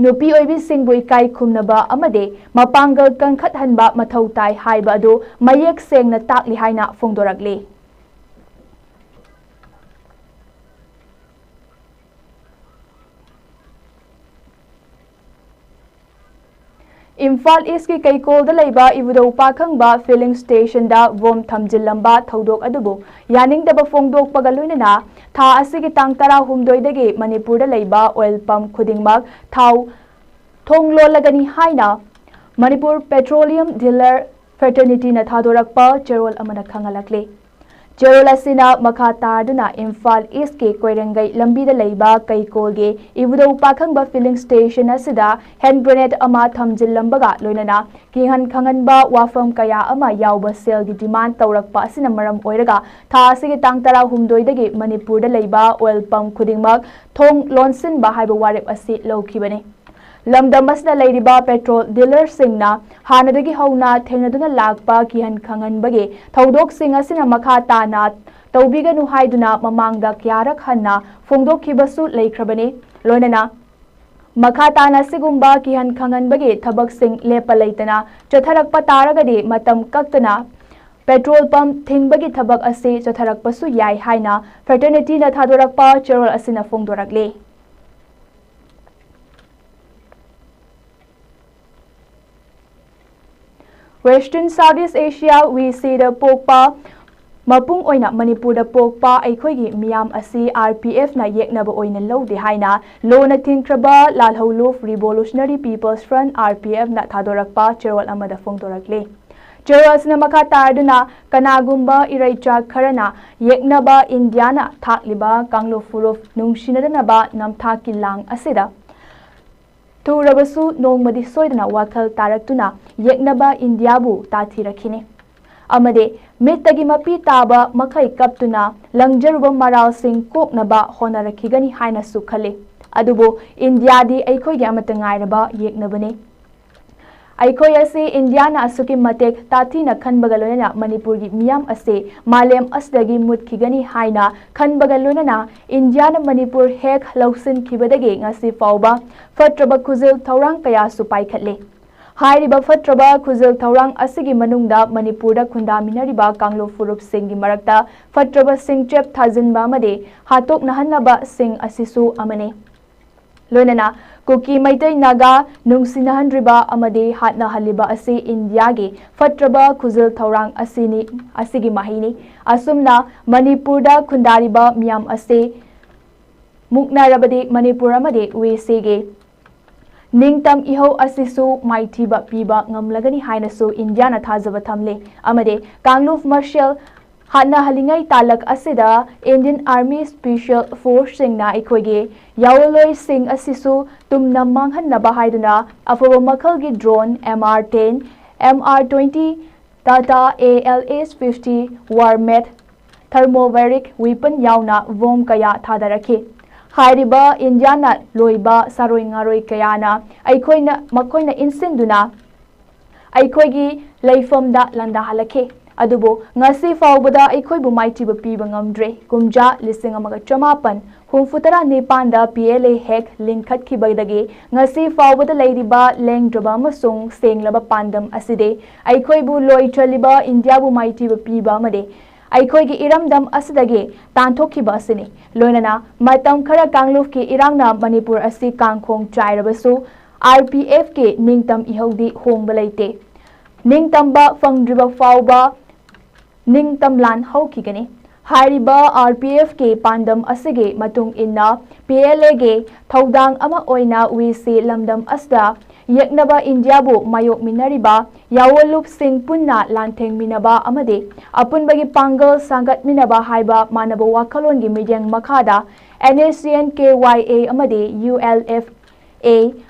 ꯅꯨꯄꯤ ꯑꯣꯏꯕꯤꯁꯤꯡꯕꯨ ꯏꯀꯥꯏ ꯈꯨꯝꯅꯕ ꯑꯃꯗꯤ ꯃꯄꯥꯡꯒꯜ ꯀꯟꯈꯠꯍꯟꯕ ꯃꯊꯧ ꯇꯥꯏ ꯍꯥꯏꯕ ꯑꯗꯨ ꯃꯌꯦꯛ ꯁꯦꯡꯅ ꯇꯥꯛꯂꯤ ꯍꯥꯏꯅ ꯐꯣꯡꯗꯣꯔꯛꯂꯤ꯫ ꯏꯝꯐꯥꯜ ꯏꯁꯀꯤ ꯀꯩꯀꯣꯜꯗ ꯂꯩꯕ ꯏꯕꯨꯙꯧ ꯄꯥꯈꯪꯕ ꯐꯤꯂꯤꯡ ꯁ꯭ꯇꯦꯁꯟꯗ ꯕꯣꯝ ꯊꯝꯖꯤꯜꯂꯝꯕ ꯊꯧꯗꯣꯛ ꯑꯗꯨꯕꯨ ꯌꯥꯅꯤꯡꯗꯕ ꯐꯣꯡꯗꯣꯛꯄꯒ ꯂꯣꯏꯅꯅ ꯊꯥ ꯑꯁꯤꯒꯤ ꯇꯥꯡ ꯇꯔꯥꯍꯨꯝꯗꯣꯏꯗꯒꯤ ꯃꯅꯤꯄꯨꯔꯗ ꯂꯩꯕ ꯑꯣꯏꯜ ꯄꯝ ꯈꯨꯗꯤꯡꯃꯛ ꯊꯥꯎ ꯊꯣꯡ ꯂꯣꯜꯂꯒꯅꯤ ꯍꯥꯏꯅ ꯃꯅꯤꯄꯨꯔ ꯄꯦꯇ꯭ꯔꯣꯂꯤꯌꯝ ꯗꯤꯂꯔ ꯐ꯭ꯔꯦꯇꯔꯅꯤꯇꯤꯅ ꯊꯥꯗꯣꯔꯛꯄ ꯆꯦꯔꯣꯜ ꯑꯃꯅ ꯈꯪꯍꯜꯂꯛꯂꯤ꯫ ꯆꯦꯔꯣꯜ ꯑꯁꯤꯅ ꯃꯈꯥ ꯇꯥꯗꯨꯅ ꯏꯝꯐꯥꯜ ꯏꯁꯀꯤ ꯀꯣꯏꯔꯦꯡꯒꯩ ꯂꯝꯕꯤꯗ ꯂꯩꯕ ꯀꯩꯀꯣꯜꯒꯤ ꯏꯕꯨꯙꯧ ꯄꯥꯈꯪꯕ ꯐꯤꯂꯤꯡ ꯁ꯭ꯇꯦꯁꯟ ꯑꯁꯤꯗ ꯍꯦꯟ ꯒ꯭ꯔꯦꯅꯦꯗ ꯑꯃ ꯊꯝꯖꯤꯜꯂꯝꯕꯒ ꯂꯣꯏꯅꯅ ꯀꯤꯍꯟ ꯈꯪꯍꯟꯕ ꯋꯥꯐꯝ ꯀꯌꯥ ꯑꯃ ꯌꯥꯎꯕ ꯁꯦꯜꯒꯤ ꯗꯤꯃꯥꯟ ꯇꯧꯔꯛꯄ ꯑꯁꯤꯅ ꯃꯔꯝ ꯑꯣꯏꯔꯒ ꯊꯥ ꯑꯁꯤꯒꯤ ꯇꯥꯡ ꯇꯔꯥꯍꯨꯝꯗꯣꯏꯗꯒꯤ ꯃꯅꯤꯄꯨꯔꯗ ꯂꯩꯕ ꯑꯣꯏꯜ ꯄꯝ ꯈꯨꯗꯤꯡꯃꯛ ꯊꯣꯡ ꯂꯣꯟꯁꯤꯟꯕ ꯍꯥꯏꯕ ꯋꯥꯔꯦꯞ ꯑꯁꯤ ꯂꯧꯈꯤꯕꯅꯤ꯫ ꯂꯝꯗꯝ ꯑꯁꯤꯗ ꯂꯩꯔꯤꯕ ꯄꯦꯇ꯭ꯔꯣꯜ ꯗꯤꯂꯔꯁꯤꯡꯅ ꯍꯥꯟꯅꯗꯒꯤ ꯍꯧꯅ ꯊꯦꯡꯅꯗꯨꯅ ꯂꯥꯛꯄ ꯀꯤꯍꯟ ꯈꯪꯍꯟꯕꯒꯤ ꯊꯧꯗꯣꯛꯁꯤꯡ ꯑꯁꯤꯅ ꯃꯈꯥ ꯇꯥꯅ ꯇꯧꯕꯤꯒꯅꯨ ꯍꯥꯏꯗꯨꯅ ꯃꯃꯥꯡꯗ ꯀꯌꯥꯔꯛ ꯍꯟꯅ ꯐꯣꯡꯗꯣꯛꯈꯤꯕꯁꯨ ꯂꯩꯈ꯭ꯔꯕꯅꯤ꯫ ꯂꯣꯏꯅꯅ ꯃꯈꯥ ꯇꯥꯅ ꯁꯤꯒꯨꯝꯕ ꯀꯤꯍꯟ ꯈꯪꯍꯟꯕꯒꯤ ꯊꯕꯛꯁꯤꯡ ꯂꯦꯞꯄ ꯂꯩꯇꯅ ꯆꯠꯊꯔꯛꯄ ꯇꯥꯔꯒꯗꯤ ꯃꯇꯝ ꯀꯛꯇꯅ ꯄꯦꯇ꯭ꯔꯣꯜ ꯄꯝꯞ ꯊꯤꯡꯕꯒꯤ ꯊꯕꯛ ꯑꯁꯤ ꯆꯠꯊꯔꯛꯄꯁꯨ ꯌꯥꯏ ꯍꯥꯏꯅ ꯐ꯭ꯔꯦꯇꯔꯅꯤꯇꯤꯅ ꯊꯥꯗꯣꯔꯛꯄ ꯆꯦꯔꯣꯜ ꯑꯁꯤꯅ ꯐꯣꯡꯗꯣꯔꯛꯂꯤ꯫ Western Southeast Asia, ꯋꯤꯁꯤꯗ ꯄꯣꯛꯄ, ꯃꯄꯨꯡ ꯑꯣꯏꯅ ꯃꯅꯤꯄꯨꯔꯗ ꯄꯣꯛꯄ ꯑꯩꯈꯣꯏꯒꯤ ꯃꯤꯌꯥꯝ ꯑꯁꯤ RPFꯅ ꯌꯦꯛꯅꯕ ꯑꯣꯏꯅ ꯂꯧꯗꯦ ꯍꯥꯏꯅ ꯂꯣꯅ ꯊꯤꯡꯈ꯭ꯔꯕ ꯂꯥꯜꯍꯧꯂꯨꯞ Revolutionary People's Front, RPFꯅ ꯊꯥꯗꯣꯔꯛꯄ ꯆꯦꯔꯣꯜ ꯑꯃꯗ ꯐꯣꯡꯗꯣꯔꯛꯂꯤ꯫ ꯆꯦꯔꯣꯜ ꯑꯁꯤꯅ ꯃꯈꯥ ꯇꯥꯗꯨꯅ, ꯀꯅꯥꯒꯨꯝꯕ ꯏꯔꯩꯆꯥ ꯈꯔꯅ ꯌꯦꯛꯅꯕ ꯏꯟꯗꯤꯌꯥꯅ ꯊꯥꯛꯂꯤꯕ ꯀꯥꯡꯂꯨꯞ ꯐꯨꯔꯨꯞ ꯅꯨꯡꯁꯤꯅꯗꯅꯕ ꯅꯝꯊꯥꯛꯀꯤ ꯂꯥꯡ ꯑꯁꯤꯗ ꯊꯨꯔꯕꯁꯨ ꯅꯣꯡꯃꯗꯤ ꯁꯣꯏꯗꯅ ꯋꯥꯈꯜ ꯇꯥꯔꯛꯇꯨꯅ ꯌꯦꯛꯅꯕ ꯏꯟꯗꯤꯌꯥꯕꯨ ꯇꯥꯊꯤꯔꯛꯈꯤꯅꯤ ꯑꯃꯗꯤ ꯃꯤꯠꯇꯒꯤ ꯃꯄꯤ ꯇꯥꯕ ꯃꯈꯩ ꯀꯞꯇꯨꯅ ꯂꯪꯖꯔꯨꯕ ꯃꯔꯥꯜꯁꯤꯡ ꯀꯣꯛꯅꯕ ꯍꯣꯠꯅꯔꯛꯈꯤꯒꯅꯤ ꯍꯥꯏꯅꯁꯨ ꯈꯜꯂꯤ꯫ ꯑꯗꯨꯕꯨ ꯏꯟꯗꯤꯌꯥꯗꯤ ꯑꯩꯈꯣꯏꯒꯤ ꯑꯃꯠꯇ ꯉꯥꯏꯔꯕ ꯌꯦꯛꯅꯕꯅꯤ꯫ ꯑꯩꯈꯣꯏ ꯑꯁꯤ ꯏꯟꯗꯤꯌꯥꯅ ꯑꯁꯨꯛꯀꯤ ꯃꯇꯤꯛ ꯇꯥꯊꯤꯅ ꯈꯟꯕꯒ ꯂꯣꯏꯅꯅ ꯃꯅꯤꯄꯨꯔꯒꯤ ꯃꯤꯌꯥꯝ ꯑꯁꯤ ꯃꯥꯂꯦꯝ ꯑꯁꯤꯗꯒꯤ ꯃꯨꯠꯈꯤꯒꯅꯤ ꯍꯥꯏꯅ ꯈꯟꯕꯒ ꯂꯣꯏꯅꯅ ꯏꯟꯗꯤꯌꯥꯅ ꯃꯅꯤꯄꯨꯔ ꯍꯦꯛ ꯂꯧꯁꯤꯟꯈꯤꯕꯗꯒꯤ ꯉꯁꯤ ꯐꯥꯎꯕ ꯐꯠꯇ꯭ꯔꯕ ꯈꯨꯖꯤꯜ ꯊꯧꯔꯥꯡ ꯀꯌꯥꯁꯨ ꯄꯥꯏꯈꯠꯂꯤ꯫ ꯍꯥꯏꯔꯤꯕ ꯐꯠꯇ꯭ꯔꯕ ꯈꯨꯖꯤꯜ ꯊꯧꯔꯥꯡ ꯑꯁꯤꯒꯤ ꯃꯅꯨꯡꯗ ꯃꯅꯤꯄꯨꯔꯗ ꯈꯨꯟꯗꯥꯃꯤꯟꯅꯔꯤꯕ ꯀꯥꯡꯂꯨꯞ ꯐꯨꯔꯨꯞꯁꯤꯡꯒꯤ ꯃꯔꯛꯇ ꯐꯠꯇ꯭ꯔꯕ ꯁꯤꯡꯆꯦꯞ ꯊꯥꯖꯤꯟꯕ ꯑꯃꯗꯤ ꯍꯥꯠꯇꯣꯛꯅꯍꯟꯅꯕꯁꯤꯡ ꯑꯁꯤꯁꯨ ꯑꯃꯅꯤ꯫ ꯂꯣꯏꯅꯅ ꯀꯨꯀꯤ, ꯃꯩꯇꯩ, ꯅꯥꯒꯥ ꯅꯨꯡꯁꯤꯅꯍꯟꯗ꯭ꯔꯤꯕ ꯑꯃꯗꯤ ꯍꯥꯠꯅꯍꯜꯂꯤꯕ ꯑꯁꯤ ꯏꯟꯗꯤꯌꯥꯒꯤ ꯐꯠꯇ꯭ꯔꯕ ꯈꯨꯖꯤꯜ ꯊꯧꯔꯥꯡ ꯑꯁꯤꯅꯤ, ꯑꯁꯤꯒꯤ ꯃꯍꯩꯅꯤ꯫ ꯑꯁꯨꯝꯅ ꯃꯅꯤꯄꯨꯔꯗ ꯈꯨꯟꯗꯥꯔꯤꯕ ꯃꯤꯌꯥꯝ ꯑꯁꯤ ꯃꯨꯛꯅꯔꯕꯗꯤ ꯃꯅꯤꯄꯨꯔ ꯑꯃꯗꯤ ꯋꯤꯁꯤꯒꯤ ꯅꯤꯡꯇꯝ ꯏꯍꯧ ꯑꯁꯤꯁꯨ ꯃꯥꯏꯊꯤꯕ ꯄꯤꯕ ꯉꯝꯂꯒꯅꯤ ꯍꯥꯏꯅꯁꯨ ꯏꯟꯗꯤꯌꯥꯅ ꯊꯥꯖꯕ ꯊꯝꯂꯤ ꯑꯃꯗꯤ ꯀꯥꯡꯂꯨꯞ ꯃꯁꯦꯜ ꯍꯥꯠꯅꯍꯜꯂꯤꯉꯩ ꯇꯥꯂꯛ ꯑꯁꯤꯗ Indian Army Special Forceꯁꯤꯡꯅ ꯑꯩꯈꯣꯏꯒꯤ ꯌꯥꯑꯣꯟꯂꯣꯏꯁꯤꯡ ꯑꯁꯤꯁꯨ ꯇꯨꯝꯅ ꯃꯥꯡꯍꯟꯅꯕ ꯍꯥꯏꯗꯨꯅ ꯑꯐꯕ ꯃꯈꯜꯒꯤ drone, M R ten, M R twenty, Tata A L S fifty, Warmat, thermobaric weapon ꯌꯥꯎꯅ bomb ꯀꯌꯥ ꯊꯥꯗꯔꯛꯈꯤ꯫ ꯍꯥꯏꯔꯤꯕ ꯏꯟꯗꯤꯌꯥꯅ ꯂꯣꯏꯕ ꯁꯥꯔꯣꯏ ꯉꯥꯔꯣꯏ ꯀꯌꯥꯅ ꯑꯩꯈꯣꯏꯅ, ꯃꯈꯣꯏꯅ ꯏꯟꯁꯤꯟꯗꯨꯅ ꯑꯩꯈꯣꯏꯒꯤ ꯂꯩꯐꯝꯗ ꯂꯥꯟꯗꯥꯍꯜꯂꯛꯈꯤ꯫ ꯑꯗꯨꯕꯨ ꯉꯁꯤ ꯐꯥꯎꯕꯗ ꯑꯩꯈꯣꯏꯕꯨ ꯃꯥꯏꯊꯤꯕ ꯄꯤꯕ ꯉꯝꯗ꯭ꯔꯦ꯫ ꯀꯨꯝꯖꯥ ꯂꯤꯁꯤꯡ ꯑꯃꯒ ꯆꯃꯥꯄꯟ ꯍꯨꯝꯐꯨꯇꯔꯥ ꯅꯤꯄꯥꯟꯗ P L A ꯍꯦꯛ ꯂꯤꯡꯈꯠꯈꯤꯕꯗꯒꯤ ꯉꯁꯤ ꯐꯥꯎꯕꯗ ꯂꯩꯔꯤꯕ ꯂꯦꯡꯗ꯭ꯔꯕ ꯑꯃꯁꯨꯡ ꯁꯦꯡꯂꯕ ꯄꯥꯟꯗꯝ ꯑꯁꯤꯗꯤ ꯑꯩꯈꯣꯏꯕꯨ ꯂꯣꯏ ꯆꯜꯂꯤꯕ ꯏꯟꯗꯤꯌꯥꯕꯨ ꯃꯥꯏꯊꯤꯕ ꯄꯤꯕ ꯑꯃꯗꯤ ꯑꯩꯈꯣꯏꯒꯤ ꯏꯔꯝꯗꯝ ꯑꯁꯤꯗꯒꯤ ꯇꯥꯟꯊꯣꯛꯈꯤꯕ ꯑꯁꯤꯅꯤ꯫ ꯂꯣꯏꯅꯅ ꯃꯇꯝ ꯈꯔ ꯀꯥꯡꯂꯨꯞꯀꯤ ꯏꯔꯥꯡꯅ ꯃꯅꯤꯄꯨꯔ ꯑꯁꯤ ꯀꯥꯡꯈꯣꯡ ꯆꯥꯏꯔꯕꯁꯨ, R P F ꯀꯤ ꯅꯤꯡꯇꯝ ꯏꯍꯧꯗꯤ ꯍꯣꯡꯕ ꯂꯩꯇꯦ꯫ ꯅꯤꯡꯇꯝꯕ ꯐꯪꯗ꯭ꯔꯤꯕ ꯐꯥꯎꯕ ꯅꯤꯡꯇꯝꯂꯥꯟ ꯍꯧꯈꯤꯒꯅꯤ꯫ ꯍꯥꯏꯔꯤꯕ R P F ꯀꯤ ꯄꯥꯟꯗꯝ ꯑꯁꯤꯒꯤ ꯃꯇꯨꯡ ꯏꯟꯅ P L A ꯒꯤ ꯊꯧꯗꯥꯡ ꯑꯃ ꯑꯣꯏꯅ ꯋꯤꯁꯤ ꯂꯝꯗꯝ ꯑꯁꯤꯗ ꯌꯦꯛꯅꯕ ꯏꯟꯗꯤꯌꯥꯕꯨ ꯃꯥꯌꯣꯛꯃꯤꯟꯅꯔꯤꯕ ꯌꯥꯑꯣꯟꯂꯨꯞꯁꯤꯡ ꯄꯨꯟꯅ ꯂꯥꯟꯊꯦꯡꯃꯤꯟꯅꯕ ꯑꯃꯗꯤ ꯑꯄꯨꯟꯕꯒꯤ ꯄꯥꯡꯒꯜ ꯁꯥꯒꯠꯃꯤꯟꯅꯕ ꯍꯥꯏꯕ ꯃꯥꯟꯅꯕ ꯋꯥꯈꯜꯂꯣꯟꯒꯤ ꯃꯤꯠꯌꯦꯡ ꯃꯈꯥꯗ N S C N K Y A ꯑꯃꯗꯤ U L F A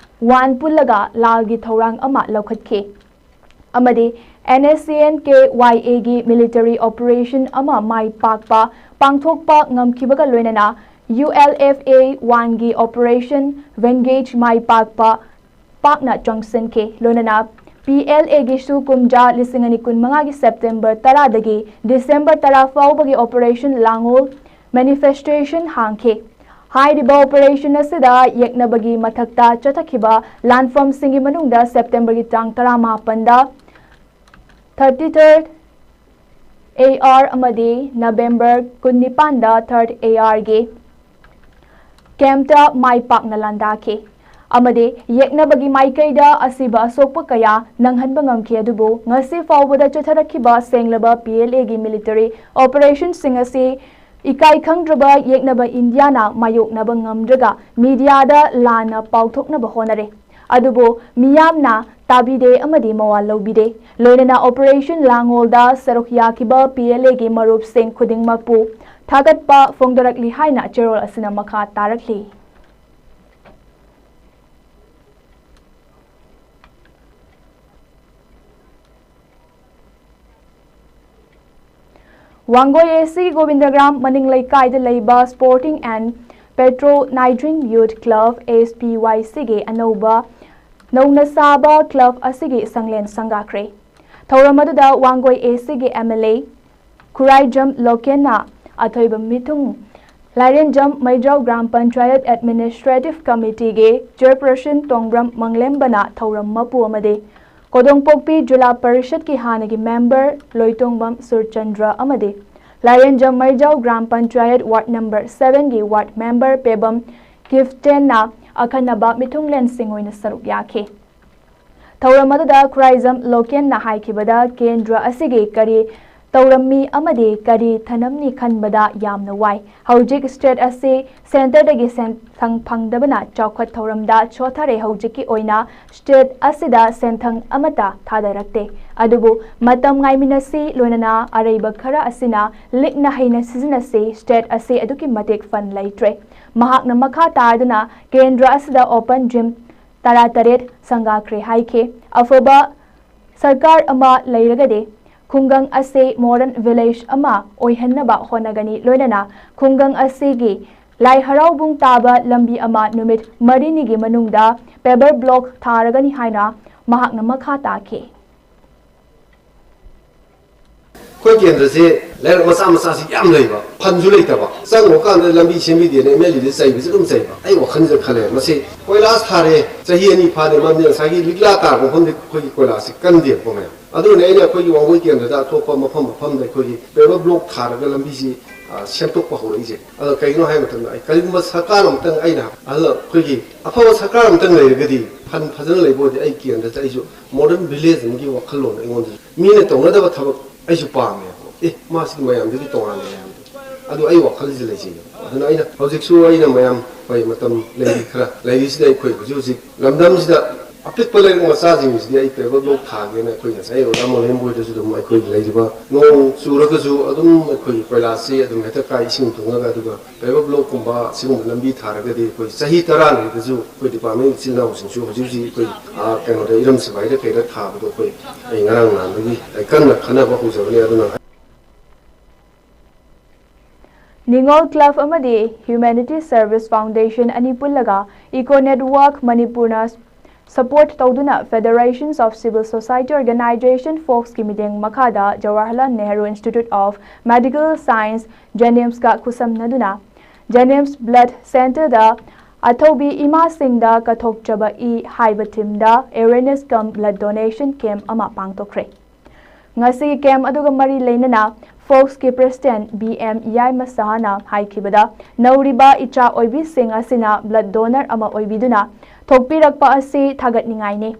one ꯄꯨꯜꯂꯒ ꯂꯥꯜꯒꯤ ꯊꯧꯔꯥꯡ ꯑꯃ ꯂꯧꯈꯠꯈꯤ꯫ ꯑꯃꯗꯤ N S C N K Y A ꯒꯤ military operation ꯑꯃ ꯃꯥꯏ ꯄꯥꯛꯄ ꯄꯥꯡꯊꯣꯛꯄ ꯉꯝꯈꯤꯕꯒ ꯂꯣꯏꯅꯅ U L F A ꯋꯥꯟꯒꯤ operation Vanguard ꯃꯥꯏ ꯄꯥꯛꯄ ꯄꯥꯛꯅ ꯆꯪꯁꯤꯟꯈꯤ꯫ ꯂꯣꯏꯅꯅ P L A ꯒꯤꯁꯨ ꯀꯨꯝꯖꯥ ꯂꯤꯁꯤꯡ ꯑꯅꯤ ꯀꯨꯟꯃꯉꯥꯒꯤ September ꯇꯔꯥꯗꯒꯤ December ꯇꯔꯥ ꯐꯥꯎꯕꯒꯤ operation ꯂꯥꯡꯑꯣꯜ manifestation ꯍꯥꯡꯈꯤ꯫ ꯍꯥꯏꯔꯤꯕ operation ꯑꯁꯤꯗ ꯌꯦꯛꯅꯕꯒꯤ ꯃꯊꯛꯇ ꯆꯠꯊꯈꯤꯕ ꯂꯥꯟꯐꯝꯁꯤꯡꯒꯤ ꯃꯅꯨꯡꯗ September ꯒꯤ ꯇꯥꯡ ꯇꯔꯥꯃꯥꯄꯟꯗ thirty-third A R ꯑꯃꯗꯤ November ꯀꯨꯟꯅꯤꯄꯥꯟꯗ third A R ꯒꯤ camp ꯇ ꯃꯥꯏ ꯄꯥꯛꯅ ꯂꯥꯟꯗꯥꯈꯤ ꯑꯃꯗꯤ ꯌꯦꯛꯅꯕꯒꯤ ꯃꯥꯏꯀꯩꯗ ꯑꯁꯤꯕ ꯑꯁꯣꯛꯄ ꯀꯌꯥ ꯅꯪꯍꯟꯕ ꯉꯝꯈꯤ꯫ ꯑꯗꯨꯕꯨ ꯉꯁꯤ ꯐꯥꯎꯕꯗ ꯆꯠꯊꯔꯛꯈꯤꯕ ꯁꯦꯡꯂꯕ P L A ꯒꯤ military operation ꯁꯤꯡ ꯑꯁꯤ ꯏꯀꯥꯏ ꯈꯪꯗ꯭ꯔꯕ ꯌꯦꯛꯅꯕ ꯏꯟꯗꯤꯌꯥꯅ ꯃꯥꯌꯣꯛꯅꯕ ꯉꯝꯗ꯭ꯔꯒ media ꯗ ꯂꯥꯟꯅ ꯄꯥꯎꯊꯣꯛꯅꯕ ꯍꯣꯠꯅꯔꯦ꯫ ꯑꯗꯨꯕꯨ ꯃꯤꯌꯥꯝꯅ ꯇꯥꯕꯤꯗꯦ ꯑꯃꯗꯤ ꯃꯋꯥ ꯂꯧꯕꯤꯗꯦ꯫ ꯂꯣꯏꯅꯅ operation ꯂꯥꯡꯑꯣꯜꯗ ꯁꯔꯨꯛ ꯌꯥꯈꯤꯕ P L A ꯒꯤ ꯃꯔꯨꯞꯁꯤꯡ ꯈꯨꯗꯤꯡꯃꯛꯄꯨ ꯊꯥꯒꯠꯄ ꯐꯣꯡꯗꯣꯔꯛꯂꯤ ꯍꯥꯏꯅ ꯆꯦꯔꯣꯜ ꯑꯁꯤꯅ ꯃꯈꯥ ꯇꯥꯔꯛꯂꯤ꯫ ꯋꯥꯡꯒꯣꯏ A C ꯒꯤ ꯒꯣꯕꯤꯟꯗꯒ꯭ꯔꯥꯝ ꯃꯅꯤꯡ ꯂꯩꯀꯥꯏꯗ ꯂꯩꯕ Sporting and Patriotism Youth Club, S P Y C ꯒꯤ ꯑꯅꯧꯕ ꯅꯧꯅ ꯁꯥꯕ club ꯑꯁꯤꯒꯤ ꯁꯪꯂꯦꯟ ꯁꯪꯒꯥꯈ꯭ꯔꯦ꯫ ꯊꯧꯔꯝ ꯑꯗꯨꯗ ꯋꯥꯡꯒꯣꯏ A C ꯒꯤ M L A ꯈꯨꯔꯥꯏꯖꯝ ꯂꯣꯀꯦꯟꯅ ꯑꯊꯣꯏꯕ ꯃꯤꯊꯨꯡ ꯂꯥꯏꯔꯦꯟꯖꯝ ꯃꯩꯖꯥꯎ ꯒ꯭ꯔꯥꯝ ꯄꯟꯆꯥꯌꯠ ꯑꯦꯗꯃꯤꯅꯤꯁꯇ꯭ꯔꯦꯇꯤꯚ ꯀꯃꯤꯇꯤꯒꯤ ꯆꯦꯌꯔꯄꯔꯁꯟ ꯇꯣꯡꯕ꯭ꯔꯝ ꯃꯪꯂꯦꯝꯕꯅ ꯊꯧꯔꯝ ꯃꯄꯨ ꯑꯃꯗꯤ ꯀꯣꯗꯣꯡꯄꯣꯛꯄꯤ ꯖꯤꯂꯥ ꯄꯔꯤꯁꯠꯀꯤ ꯍꯥꯟꯅꯒꯤ ꯃꯦꯝꯕꯔ ꯂꯣꯏꯇꯣꯡꯕꯝ ꯁꯨꯔꯆꯟꯗ꯭ꯔ ꯑꯃꯗꯤ ꯂꯥꯏꯔꯦꯟꯖꯝ ꯃꯩꯖꯥꯎ ꯒ꯭ꯔꯥꯝ ꯄꯟꯆꯥꯌꯠ ꯋꯥꯔꯗ ꯅꯝꯕꯔ ꯁꯚꯦꯟꯒꯤ ꯋꯥꯔꯗ ꯃꯦꯝꯕꯔ ꯄꯦꯕꯝ ꯒꯤꯐꯇꯦꯟꯅ ꯑꯈꯟꯅꯕ ꯃꯤꯊꯨꯡꯂꯦꯟꯁꯤꯡ ꯑꯣꯏꯅ ꯁꯔꯨꯛ ꯌꯥꯈꯤ꯫ ꯊꯧꯔꯝ ꯑꯗꯨꯗ ꯈꯨꯔꯥꯏꯖꯝ ꯂꯣꯀꯦꯟꯅ ꯍꯥꯏꯈꯤꯕꯗ ꯀꯦꯟꯗ꯭ꯔ ꯑꯁꯤꯒꯤ ꯀꯔꯤ ꯇꯧꯔꯝꯃꯤ ꯑꯃꯗꯤ ꯀꯔꯤ ꯊꯅꯝꯅꯤ ꯈꯟꯕꯗ ꯌꯥꯝꯅ ꯋꯥꯏ꯫ ꯍꯧꯖꯤꯛ ꯁ꯭ꯇꯦꯠ ꯑꯁꯤ ꯁꯦꯟꯇꯔꯗꯒꯤ ꯁꯦꯟꯊꯪ ꯐꯪꯗꯕꯅ ꯆꯥꯎꯈꯠ ꯊꯧꯔꯝꯗ ꯁꯣꯊꯔꯦ꯫ ꯍꯧꯖꯤꯛꯀꯤ ꯑꯣꯏꯅ ꯁ꯭ꯇꯦꯠ ꯑꯁꯤꯗ ꯁꯦꯟꯊꯪ ꯑꯃꯠꯇ ꯊꯥꯗꯔꯛꯇꯦ꯫ ꯑꯗꯨꯕꯨ ꯃꯇꯝ ꯉꯥꯏꯃꯤꯟꯅꯁꯤ, ꯂꯣꯏꯅꯅ ꯑꯔꯩꯕ ꯈꯔ ꯑꯁꯤꯅ ꯂꯤꯛꯅ ꯍꯩꯅ ꯁꯤꯖꯤꯟꯅꯁꯤ꯫ ꯁ꯭ꯇꯦꯠ ꯑꯁꯤ ꯑꯗꯨꯛꯀꯤ ꯃꯇꯤꯛ ꯐꯟ ꯂꯩꯇ꯭ꯔꯦ꯫ ꯃꯍꯥꯛꯅ ꯃꯈꯥ ꯇꯥꯗꯨꯅ ꯀꯦꯟꯗ꯭ꯔ ꯑꯁꯤꯗ ꯑꯣꯄꯟ ꯖꯤꯝ ꯇꯔꯥꯇꯔꯦꯠ ꯁꯪꯒꯥꯈ꯭ꯔꯦ ꯍꯥꯏꯈꯤ꯫ ꯑꯐꯕ ꯁꯔꯀꯥꯔ ꯑꯃ ꯂꯩꯔꯒꯗꯤ ꯈꯨꯡꯒꯪ ꯑꯁꯤ ꯃꯣꯗꯔꯟ ꯚꯤꯂꯦꯖ ꯑꯃ ꯑꯣꯏꯍꯟꯅꯕ ꯍꯣꯠꯅꯒꯅꯤ꯫ ꯂꯣꯏꯅꯅ ꯈꯨꯡꯒꯪ ꯑꯁꯤꯒꯤ ꯂꯥꯏ ꯍꯔꯥꯎꯕꯨꯡ ꯇꯥꯕ ꯂꯝꯕꯤ ꯑꯃ ꯅꯨꯃꯤꯠ ꯃꯔꯤꯅꯤꯒꯤ ꯃꯅꯨꯡꯗ ꯄꯦꯕꯔ ꯕ꯭ꯂꯣꯛ ꯊꯥꯔꯒꯅꯤ ꯍꯥꯏꯅ ꯃꯍꯥꯛꯅ ꯃꯈꯥ ꯇꯥꯈꯤ꯫ ꯑꯩꯈꯣꯏ ꯀꯦꯟꯗ꯭ꯔꯁꯦ ꯂꯩꯔꯛ ꯃꯆꯥ ꯃꯆꯥꯁꯤ ꯌꯥꯝ ꯂꯩꯕ, ꯐꯟꯁꯨ ꯂꯩꯇꯕ, ꯆꯪꯉꯨ ꯀꯥꯟꯗ ꯂꯝꯕꯤ ꯁꯦꯝꯕꯤꯗꯦꯅ ꯑꯦꯝ ꯑꯦꯜ ꯑꯦꯗ ꯆꯩꯕꯁꯨ ꯑꯗꯨꯝ ꯆꯩꯕ꯫ ꯑꯩ ꯋꯥꯈꯜꯁꯤꯗ ꯈꯜꯂꯦ, ꯃꯁꯤ ꯀꯣꯏꯂꯥꯁ ꯊꯥꯔꯦ, ꯆꯍꯤ ꯑꯅꯤ ꯐꯥꯗꯦ, ꯃꯔꯝꯗꯤ ꯉꯁꯥꯏꯒꯤ ꯂꯤꯛꯂꯥ ꯇꯥꯔꯛꯄ ꯃꯐꯝꯗꯤ ꯑꯩꯈꯣꯏꯒꯤ ꯀꯣꯏꯂꯥꯁꯁꯤ ꯀꯟꯗꯦꯕꯀꯣ ꯃꯌꯥꯝ꯫ ꯑꯗꯨꯅ ꯑꯩꯅ ꯑꯩꯈꯣꯏꯒꯤ ꯋꯥꯡꯒꯣꯏ ꯀꯦꯟꯗ꯭ꯔꯗ ꯑꯇꯣꯞꯄ ꯃꯐꯝ ꯃꯐꯝꯗ ꯑꯩꯈꯣꯏꯒꯤ ꯄꯦꯕꯔ ꯕ꯭ꯂꯣꯛ ꯊꯥꯔꯒ ꯂꯝꯕꯤꯁꯤ, ꯑ, ꯁꯦꯝꯗꯣꯛꯄ ꯍꯧꯔꯛꯏꯁꯦ꯫ ꯑꯗꯣ ꯀꯩꯒꯤꯅꯣ ꯍꯥꯏꯕ ꯃꯇꯝꯗ, ꯑꯩ ꯀꯔꯤꯒꯨꯝꯕ ꯁꯔꯀꯥꯔ ꯑꯃꯇꯪ, ꯑꯩꯅ ꯑꯍꯜ ꯑꯩꯈꯣꯏꯒꯤ ꯑꯐꯕ ꯁꯔꯀꯥꯔ ꯑꯃꯇꯪ ꯂꯩꯔꯒꯗꯤ, ꯐꯟ ꯐꯖꯅ ꯂꯩꯕ ꯑꯣꯏꯔꯗꯤ, ꯑꯩ ꯀꯦꯟꯗ꯭ꯔꯗ ꯑꯩꯁꯨ ꯃꯣꯗꯔꯟ ꯚꯤꯂꯦꯖ ꯑꯃꯒꯤ ꯋꯥꯈꯜꯂꯣꯟ ꯑꯩꯉꯣꯟꯗ, ꯃꯤꯅ ꯇꯧꯅꯗꯕ ꯊꯕꯛ ꯑꯩꯁꯨ ꯄꯥꯝꯃꯦꯕ꯫ ꯑꯦ, ꯃꯥꯁꯤꯗꯤ ꯃꯌꯥꯝꯗꯒꯤ ꯇꯣꯉꯥꯟꯅ ꯂꯩ ꯍꯥꯏꯕꯗꯣ꯫ ꯑꯗꯨ ꯑꯩ ꯋꯥꯈꯜꯁꯤꯗ ꯂꯩꯖꯩꯌꯦꯕ꯫ ꯑꯗꯨꯅ ꯑꯩꯅ ꯍꯧꯖꯤꯛꯁꯨ ꯑꯩꯅ ꯃꯌꯥꯝ, ꯍꯣꯏ, ꯃꯇꯝ ꯂꯩꯔꯤ ꯈꯔ, ꯂꯩꯔꯤꯁꯤꯗ ꯑꯩꯈꯣꯏ ꯍꯧꯖꯤꯛ ꯍꯧꯖꯤꯛ ꯂꯝꯗꯝꯁꯤꯗ ꯑꯄꯤꯛꯄ ꯂꯩꯔꯛ ꯃꯆꯥꯁꯤꯡꯁꯤꯗꯤ ꯑꯩ ꯄꯦꯕꯔ ꯕ꯭ꯂꯣꯛ ꯊꯥꯒꯦꯅ ꯑꯩꯈꯣꯏ ꯉꯁꯥꯏ ꯑꯣꯖꯥ ꯃꯣꯂꯦꯝ ꯕꯣꯏꯗꯁꯨ ꯑꯗꯨꯝ ꯑꯩꯈꯣꯏ ꯂꯩꯔꯤꯕ ꯅꯣꯡ ꯆꯨꯔꯒꯁꯨ ꯑꯗꯨꯝ ꯑꯩꯈꯣꯏꯒꯤ ꯀꯣꯏꯂꯥꯁꯁꯤ ꯑꯗꯨꯝ ꯍꯦꯛꯇ ꯀꯥꯏ, ꯏꯁꯤꯡ ꯊꯨꯡꯉꯒ, ꯑꯗꯨꯒ ꯄꯦꯕꯔ ꯕ꯭ꯂꯣꯛꯀꯨꯝꯕ ꯁꯤꯒꯨꯝꯕ ꯂꯝꯕꯤ ꯊꯥꯔꯒꯗꯤ ꯑꯩꯈꯣꯏ ꯆꯍꯤ ꯇꯔꯥ ꯂꯩꯔꯒꯁꯨ ꯑꯩꯈꯣꯏ ꯗꯤꯄꯥꯔꯠꯃꯦꯟ ꯏꯆꯤꯜ ꯏꯅꯥꯎꯁꯤꯡꯁꯨ ꯍꯧꯖꯤꯛ ꯍꯧꯖꯤꯛ ꯑꯩꯈꯣꯏ, ꯑꯥ, ꯀꯩꯅꯣꯗ ꯏꯔꯝ ꯁꯤꯐꯥꯏꯗ ꯀꯩꯗ ꯊꯥꯕꯗꯣ ꯑꯩꯈꯣꯏ, ꯑꯩ ꯉꯔꯥꯡ ꯅꯍꯥꯟꯗꯒꯤ ꯑꯩ ꯀꯟꯅ ꯈꯟꯅꯕ ꯍꯧꯖꯕꯅꯤ꯫ ꯑꯗꯨꯅ ꯅꯤꯉꯣꯜ ꯀ꯭ꯂꯕ ꯑꯃꯗꯤ ꯍ꯭ꯌꯨꯃꯦꯅꯤꯇꯤ ꯁꯔꯚꯤꯁ ꯐꯥꯎꯟꯗꯦꯁꯟ ꯑꯅꯤ ꯄꯨꯜꯂꯒ ꯏꯀꯣ ꯅꯦꯠꯋꯥꯔꯛ ꯃꯅꯤꯄꯨꯔꯅ ꯁꯄꯣꯔꯠ ꯇꯧꯗꯨꯅ Federations of Civil Society Organization, ꯐꯣꯛꯁꯀꯤ ꯃꯤꯠꯌꯦꯡ ꯃꯈꯥꯗ Jawaharlal Nehru institute of medical science, ꯖꯦꯅꯤꯝꯁꯀ ꯈꯨꯠꯁꯝꯅꯗꯨꯅ ꯖꯦꯅꯤꯝꯁ ꯕ꯭ꯂꯗ ꯁꯦꯟꯇꯔꯗ ꯑꯊꯧꯕꯤ ꯏꯃꯥꯁꯤꯡꯗ ꯀꯠꯊꯣꯛꯆꯕ ꯏ ꯍꯥꯏꯕ ꯊꯤꯝꯗ awareness cum blood donation camp ꯑꯃ ꯄꯥꯡꯊꯣꯛꯈ꯭ꯔꯦ꯫ ꯉꯁꯤꯒꯤ ꯀꯦꯝꯞ ꯑꯗꯨꯒ ꯃꯔꯤ ꯂꯩꯅꯅ ꯐꯣꯛꯁꯀꯤ ꯄ꯭ꯔꯦꯁꯤꯗꯦꯟꯠ ꯕꯤ ꯑꯦꯝ ꯌꯥꯏꯃ ꯁꯍꯥꯅ ꯍꯥꯏꯈꯤꯕꯗ, ꯅꯧꯔꯤꯕ ꯏꯆꯥ ꯑꯣꯏꯕꯤꯁꯤꯡ ꯑꯁꯤꯅ ꯕ꯭ꯂꯗ ꯗꯣꯅꯔ ꯑꯃ ꯑꯣꯏꯕꯤꯗꯨꯅ ꯊꯣꯛꯄꯤꯔꯛꯄ ꯑꯁꯤ ꯊꯥꯒꯠꯅꯤꯡꯉꯥꯏꯅꯤ꯫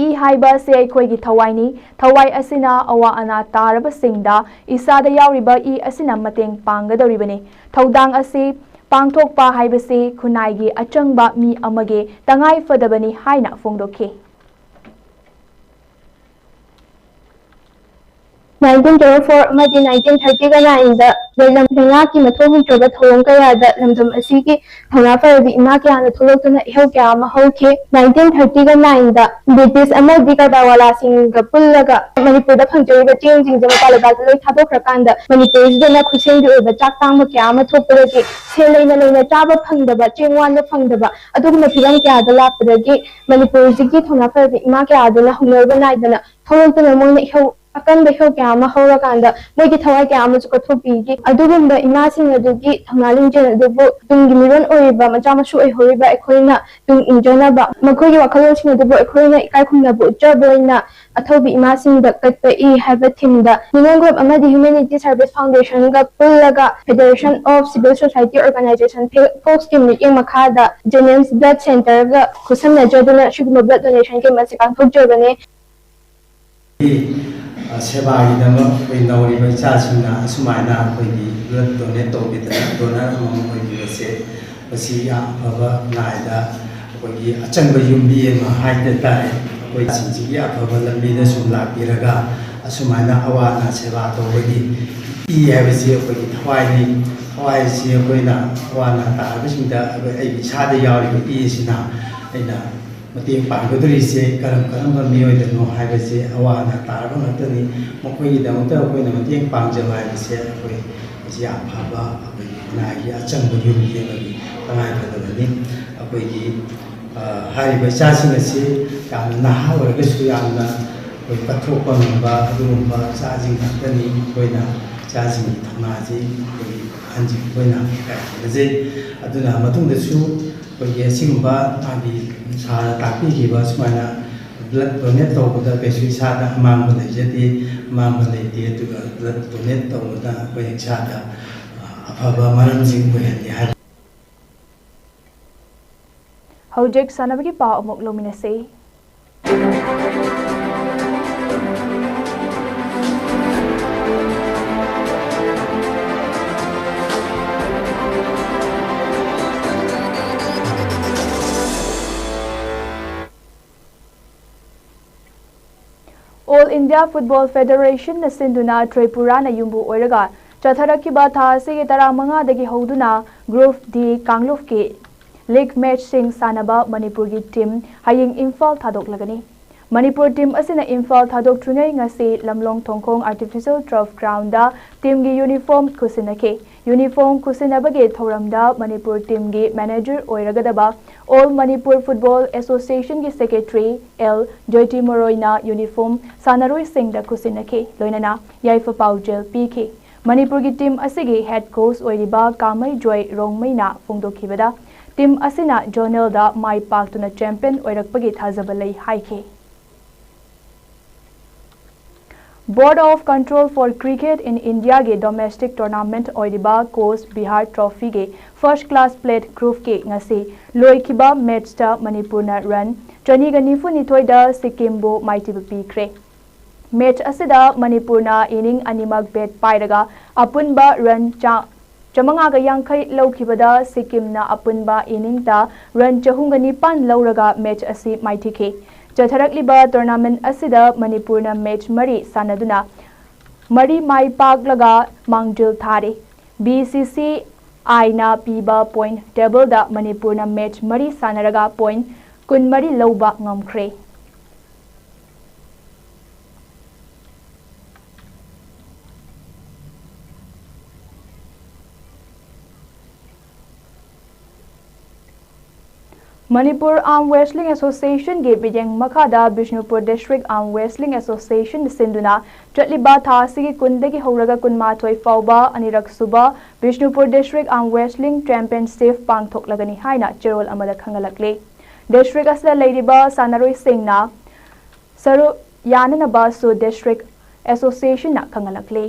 ꯏ ꯍꯥꯏꯕ ꯑꯁꯤ ꯑꯩꯈꯣꯏꯒꯤ ꯊꯋꯥꯏꯅꯤ꯫ ꯊꯋꯥꯏ ꯑꯁꯤꯅ ꯑꯋꯥ ꯑꯅꯥ ꯇꯥꯔꯕꯁꯤꯡꯗ ꯏꯁꯥꯗ ꯌꯥꯎꯔꯤꯕ ꯏ ꯑꯁꯤꯅ ꯃꯇꯦꯡ ꯄꯥꯡꯒꯗꯧꯔꯤꯕꯅꯤ꯫ ꯊꯧꯗꯥꯡ ꯑꯁꯤ ꯄꯥꯡꯊꯣꯛꯄ ꯍꯥꯏꯕꯁꯤ ꯈꯨꯟꯅꯥꯏꯒꯤ ꯑꯆꯪꯕ ꯃꯤ ꯑꯃꯒꯤ ꯇꯉꯥꯏ ꯐꯗꯕꯅꯤ ꯍꯥꯏꯅ ꯐꯣꯡꯗꯣꯛꯈꯤ꯫ ꯅꯥꯏꯟꯇꯤꯟ ꯇ꯭ꯋꯦꯟꯇꯤ ꯐꯣꯔ ꯑꯃꯗꯤ ꯅꯥꯏꯟꯇꯤꯟ ꯊꯥꯔꯇꯤꯒ ꯅꯥꯏꯟꯗ ꯂꯩꯉꯥꯛꯀꯤ ꯃꯊꯧ ꯍꯨꯟꯈ꯭ꯔꯕ ꯊꯧꯔꯝ ꯀꯌꯥꯗ ꯂꯝꯗꯝ ꯑꯁꯤꯒꯤ ꯊꯧꯅꯥ ꯐꯔꯕꯤ ꯏꯃꯥ ꯀꯌꯥꯅ ꯊꯣꯛꯂꯛꯇꯨꯅ ꯏꯍꯧ ꯀꯌꯥ ꯑꯃ ꯍꯧꯈꯤ꯫ ꯅꯥꯏꯟꯇꯤꯟ ꯊꯥꯔꯇꯤꯒ ꯅꯥꯏꯟꯗ ꯕ꯭ꯔꯤꯇꯤꯁ ꯑꯃꯗꯤ ꯀꯔꯕꯥꯔꯋꯥꯂꯥꯁꯤꯡꯒ ꯄꯨꯜꯂꯒ ꯃꯅꯤꯄꯨꯔꯗ ꯐꯪꯖꯔꯤꯕ ꯆꯦꯡꯁꯤꯡꯁꯦ ꯃꯄꯥꯟ ꯂꯩꯕꯥꯛꯇ ꯂꯣꯏ ꯊꯥꯗꯣꯛꯈ꯭ꯔꯀꯥꯟꯗ ꯃꯅꯤꯄꯨꯔꯁꯤꯗꯅ ꯈꯨꯠꯁꯦꯝꯒꯤ ꯑꯣꯏꯕ ꯆꯥꯛ ꯇꯥꯡꯕ ꯀꯌꯥ ꯑꯃ ꯊꯣꯛꯄꯗꯒꯤ ꯁꯦꯜ ꯂꯩꯅ ꯂꯩꯅ ꯆꯥꯕ ꯐꯪꯗꯕ, ꯆꯦꯡ ꯋꯥꯟꯕ ꯐꯪꯗꯕ ꯑꯗꯨꯒꯨꯝꯕ ꯐꯤꯕꯝ ꯀꯌꯥꯗ ꯂꯥꯛꯄꯗꯒꯤ ꯃꯅꯤꯄꯨꯔꯁꯤꯒꯤ ꯊꯧꯅꯥ ꯐꯔꯕꯤ ꯏꯃꯥ ꯀꯌꯥ ꯑꯗꯨꯅ ꯍꯧꯅꯕ ꯅꯥꯏꯗꯅ ꯊꯣꯛꯂꯛꯇꯨꯅ ꯃꯣꯏꯅ ꯏꯍꯧ ꯑꯀꯟꯕ ꯏꯍꯧ ꯀꯌꯥ ꯑꯃ ꯍꯧꯔꯀꯥꯟꯗ ꯃꯣꯏꯒꯤ ꯊꯋꯥꯏ ꯀꯌꯥ ꯑꯃꯁꯨ ꯀꯠꯊꯣꯛꯄꯤꯈꯤ꯫ ꯑꯗꯨꯒꯨꯝꯕ ꯏꯃꯥꯁꯤꯡ ꯑꯗꯨꯒꯤ ꯊꯧꯅꯥ ꯂꯤꯡꯖꯦꯜ ꯑꯗꯨꯕꯨ ꯇꯨꯡꯒꯤ ꯃꯤꯔꯣꯟ ꯑꯣꯏꯔꯤꯕ ꯃꯆꯥ ꯃꯁꯨ ꯑꯣꯏꯍꯧꯔꯤꯕ ꯑꯩꯈꯣꯏꯅ ꯇꯨꯡ ꯏꯟꯖꯅꯕ, ꯃꯈꯣꯏꯒꯤ ꯋꯥꯈꯜꯂꯣꯟꯁꯤꯡ ꯑꯗꯨꯕꯨ ꯑꯩꯈꯣꯏꯅ ꯏꯀꯥꯏ ꯈꯨꯝꯅꯕ ꯎꯠꯆꯕ ꯑꯣꯏꯅ ꯑꯊꯧꯕꯤ ꯏꯃꯥꯁꯤꯡꯗ ꯀꯠꯄ ꯏ ꯍꯥꯏꯕ ꯊꯤꯝꯗ Union Group ꯑꯃꯗꯤ Humanity Service Foundationꯒ ꯄꯨꯜꯂꯒ Federation of Civil Society Organization, ꯐꯣꯛꯁꯀꯤ ꯃꯤꯠꯌꯦꯡ ꯃꯈꯥꯗ ꯖꯦꯅꯤꯝꯁ ꯕ꯭ꯂꯗ ꯁꯦꯟꯇꯔꯒ ꯈꯨꯠꯁꯝꯅꯖꯗꯨꯅ ꯁꯤꯒꯨꯝꯕ ꯕ꯭ꯂꯗ ꯗꯣꯅꯦꯁꯟ ꯀꯦꯝꯞ ꯑꯁꯤ ꯄꯥꯡꯊꯣꯛꯆꯕꯅꯤ꯫ ꯑ, ꯁꯦꯕꯥꯒꯤꯗꯃꯛ ꯑꯩꯈꯣꯏ ꯅꯧꯔꯤꯕ ꯏꯆꯥꯁꯤꯡꯅ ꯑꯁꯨꯃꯥꯏꯅ ꯑꯩꯈꯣꯏꯒꯤ ꯕ꯭ꯂꯗ ꯗꯣꯅꯦꯠ ꯇꯧꯕꯤꯗꯅ ꯗꯣꯅꯔ ꯑꯃꯃꯝ ꯑꯣꯏꯕꯤꯕꯁꯦ, ꯃꯁꯤ ꯌꯥꯝ ꯑꯐꯕ ꯅꯥꯏꯗ ꯑꯩꯈꯣꯏꯒꯤ ꯑꯆꯪꯕ ꯌꯨꯝꯕꯤ ꯑꯃ ꯍꯥꯏꯕ ꯇꯥꯔꯦ꯫ ꯑꯩꯈꯣꯏ ꯁꯤꯡꯁꯤꯒꯤ ꯑꯐꯕ ꯂꯝꯕꯤꯗ ꯁꯨꯝ ꯂꯥꯛꯄꯤꯔꯒ ꯑꯁꯨꯃꯥꯏꯅ ꯑꯋꯥ ꯑꯅꯥ ꯁꯦꯕꯥ ꯇꯧꯕꯒꯤ ꯏ ꯍꯥꯏꯕꯁꯤ ꯑꯩꯈꯣꯏꯒꯤ ꯊꯋꯥꯏꯅꯤ꯫ ꯊꯋꯥꯏꯁꯤ ꯑꯩꯈꯣꯏꯅ ꯑꯋꯥ ꯑꯅꯥ ꯇꯥꯔꯕꯁꯤꯡꯗ ꯑꯩꯈꯣꯏ, ꯑꯩꯒꯤ ꯏꯁꯥꯗ ꯌꯥꯎꯔꯤꯕ ꯏ ꯑꯁꯤꯅ ꯑꯩꯅ ꯃꯇꯦꯡ ꯄꯥꯡꯒꯗꯧꯔꯤꯁꯦ ꯀꯔꯝ ꯀꯔꯝꯕ ꯃꯤꯑꯣꯏꯗꯅꯣ ꯍꯥꯏꯕꯁꯦ ꯑꯋꯥ ꯑꯅꯥ ꯇꯥꯔꯕ ꯉꯥꯛꯇꯅꯤ꯫ ꯃꯈꯣꯏꯒꯤꯗꯃꯛꯇ ꯑꯩꯈꯣꯏꯅ ꯃꯇꯦꯡ ꯄꯥꯡꯖꯕ ꯍꯥꯏꯕꯁꯦ ꯑꯩꯈꯣꯏ ꯃꯁꯤ ꯌꯥꯝ ꯐꯕ ꯑꯩꯈꯣꯏꯒꯤ ꯈꯨꯟꯅꯥꯏꯒꯤ ꯑꯆꯪꯕ ꯌꯨꯝꯕꯤ ꯑꯃꯒꯤ ꯇꯉꯥꯏꯐꯗꯕꯅꯤ꯫ ꯑꯩꯈꯣꯏꯒꯤ, ꯑ, ꯍꯥꯏꯔꯤꯕ ꯏꯆꯥꯁꯤꯡ ꯑꯁꯤ ꯌꯥꯝꯅ ꯅꯍꯥ ꯑꯣꯏꯔꯒꯁꯨ ꯌꯥꯝꯅ ꯑꯩꯈꯣꯏ ꯀꯠꯊꯣꯛꯄ ꯉꯝꯕ ꯑꯗꯨꯒꯨꯝꯕ ꯏꯆꯥꯁꯤꯡ ꯉꯥꯛꯇꯅꯤ꯫ ꯑꯩꯈꯣꯏꯅ ꯏꯆꯥꯁꯤꯡꯒꯤ ꯊꯧꯅꯥꯁꯤ ꯑꯩꯈꯣꯏ ꯍꯟꯖꯤꯟ ꯑꯩꯈꯣꯏꯅ ꯀꯥꯏꯅꯖꯩ꯫ ꯑꯗꯨꯅ ꯃꯇꯨꯡꯗꯁꯨ ꯑꯩꯈꯣꯏꯒꯤ ꯑꯁꯤꯒꯨꯝꯕ ꯃꯥꯒꯤ ꯁꯥꯔꯅ ꯇꯥꯛꯄꯤꯈꯤꯕ ꯁꯨꯃꯥꯏꯅ blood donate ꯇꯧꯕꯗ ꯀꯩꯁꯨ ꯏꯁꯥꯗ ꯑꯃꯥꯡꯕ ꯂꯩꯖꯗꯦ, ꯑꯃꯥꯡꯕ ꯂꯩꯇꯦ꯫ ꯑꯗꯨꯒ blood donate ꯇꯧꯕꯗ ꯑꯩꯈꯣꯏ ꯏꯁꯥꯗ ꯑꯐꯕ ꯃꯔꯝꯁꯤꯡ ꯑꯣꯏꯍꯜꯂꯤ ꯍꯥꯏꯕ꯫ ꯍꯧꯖꯤꯛ ꯁꯥꯟꯅꯕꯒꯤ ꯄꯥꯎ ꯑꯃꯨꯛ ꯂꯧꯃꯤꯟꯅꯁꯤ꯫ All India Football Federation ꯅ ꯁꯤꯟꯗꯨꯅ ꯇ꯭ꯔꯤꯄꯨꯔꯥꯅ ꯌꯨꯝꯕꯨ ꯑꯣꯏꯔꯒ ꯆꯠꯊꯔꯛꯈꯤꯕ ꯊꯥ ꯑꯁꯤꯒꯤ ꯇꯔꯥꯃꯉꯥꯗꯒꯤ ꯍꯧꯗꯨꯅ Group D ꯀꯥꯡꯂꯨꯞꯀꯤ league match ꯁꯤꯡ ꯁꯥꯟꯅꯕ ꯃꯅꯤꯄꯨꯔꯒꯤ team ꯍꯌꯦꯡ ꯏꯝꯐꯥꯜ ꯊꯥꯗꯣꯛꯂꯒꯅꯤ꯫ ꯃꯅꯤꯄꯨꯔ team ꯑꯁꯤꯅ ꯏꯝꯐꯥꯜ ꯊꯥꯗꯣꯛꯇ꯭ꯔꯤꯉꯩ ꯉꯁꯤ ꯂꯝꯂꯣꯡ ꯊꯣꯡꯈꯣꯡ artificial turf ground ꯗ team ꯒꯤ uniform ꯈꯨꯠꯁꯤꯟꯅꯈꯤ꯫ Uniform ꯈꯨꯠꯁꯤꯟꯅꯕꯒꯤ ꯊꯧꯔꯝꯗ ꯃꯅꯤꯄꯨꯔ team ꯒꯤ manager ꯑꯣꯏꯔꯒꯗꯕ All Manipur Football Association ꯒꯤ secretary ꯑꯦꯜ ꯖꯣꯏꯇꯤ ꯃꯣꯔꯣꯏꯅ uniform ꯁꯥꯟꯅꯔꯣꯏꯁꯤꯡꯗ ꯈꯨꯠꯁꯤꯟꯅꯈꯤ, ꯂꯣꯏꯅꯅ ꯌꯥꯏꯐ ꯄꯥꯎꯖꯦꯜ ꯄꯤꯈꯤ꯫ ꯃꯅꯤꯄꯨꯔꯒꯤ team ꯑꯁꯤꯒꯤ head coach ꯑꯣꯏꯔꯤꯕ ꯀꯥꯃꯩ ꯖꯣꯏ ꯔꯣꯡꯃꯩꯅ ꯐꯣꯡꯗꯣꯛꯈꯤꯕꯗ, team ꯑꯁꯤꯅ zonal ꯗ ꯃꯥꯏ ꯄꯥꯛꯇꯨꯅ champion ꯑꯣꯏꯔꯛꯄꯒꯤ ꯊꯥꯖꯕ ꯂꯩ ꯍꯥꯏꯈꯤ꯫ Board of Control for Cricket in India ꯒꯤ domestic tournament ꯑꯣꯏꯔꯤꯕ ꯀꯣꯁ ꯕꯤꯍꯥꯔ trophy ꯒꯤ first class plate group ꯀꯤ ꯉꯁꯤ ꯂꯣꯏꯈꯤꯕ match ꯇ ꯃꯅꯤꯄꯨꯔꯅ run ꯆꯅꯤꯒ ꯅꯤꯐꯨꯅꯤꯊꯣꯏꯗ ꯁꯤꯛꯀꯤꯝꯕꯨ ꯃꯥꯏꯊꯤꯕ ꯄꯤꯈ꯭ꯔꯦ꯫ Match ꯑꯁꯤꯗ ꯃꯅꯤꯄꯨꯔꯅ inning ꯑꯅꯤꯃꯛ bat ꯄꯥꯏꯔꯒ ꯑꯄꯨꯟꯕ run ꯆꯥ-, ꯆꯥꯃꯉꯥꯒ ꯌꯥꯡꯈꯩ ꯂꯧꯈꯤꯕꯗ ꯁꯤꯛꯀꯤꯝꯅ ꯑꯄꯨꯟꯕ inning ꯇ run ꯆꯍꯨꯝꯒ ꯅꯤꯄꯥꯟ ꯂꯧꯔꯒ match ꯑꯁꯤ ꯃꯥꯏꯊꯤꯈꯤ꯫ ꯆꯠꯊꯔꯛꯂꯤꯕ tournament ꯑꯁꯤꯗ ꯃꯅꯤꯄꯨꯔꯅ match ꯃꯔꯤ ꯁꯥꯟꯅꯗꯨꯅ ꯃꯔꯤ ꯃꯥꯏ ꯄꯥꯛꯂꯒ ꯃꯥꯡꯖꯤꯜ ꯊꯥꯔꯤ꯫ B C C I ꯅ ꯄꯤꯕ point table ꯗ ꯃꯅꯤꯄꯨꯔꯅ match ꯃꯔꯤ ꯁꯥꯟꯅꯔꯒ point ꯀꯨꯟꯃꯔꯤ ꯂꯧꯕ ꯉꯝꯈ꯭ꯔꯦ꯫ Manipur Arm Wrestling Association ꯒꯤ ꯃꯤꯠꯌꯦꯡ ꯃꯈꯥꯗ Bishnupur District Arm Wrestling Association ꯁꯤꯟꯗꯨꯅ ꯆꯠꯂꯤꯕ ꯊꯥ ꯑꯁꯤꯒꯤ ꯀꯨꯟꯗꯒꯤ ꯍꯧꯔꯒ ꯀꯨꯟꯃꯥꯊꯣꯏ ꯐꯥꯎꯕ ꯑꯅꯤꯔꯛ ꯁꯨꯕ Bishnupur District Arm Wrestling Championship ꯄꯥꯡꯊꯣꯛꯂꯒꯅꯤ ꯍꯥꯏꯅ ꯆꯦꯔꯣꯜ ꯑꯃꯗ ꯈꯪꯍꯜꯂꯛꯂꯤ꯫ District ꯑꯁꯤꯗ ꯂꯩꯔꯤꯕ ꯁꯥꯟꯅꯔꯣꯏꯁꯤꯡꯅ ꯁꯔꯨꯛ ꯌꯥꯅꯅꯕꯁꯨ District Association ꯅ ꯈꯪꯍꯜꯂꯛꯂꯤ꯫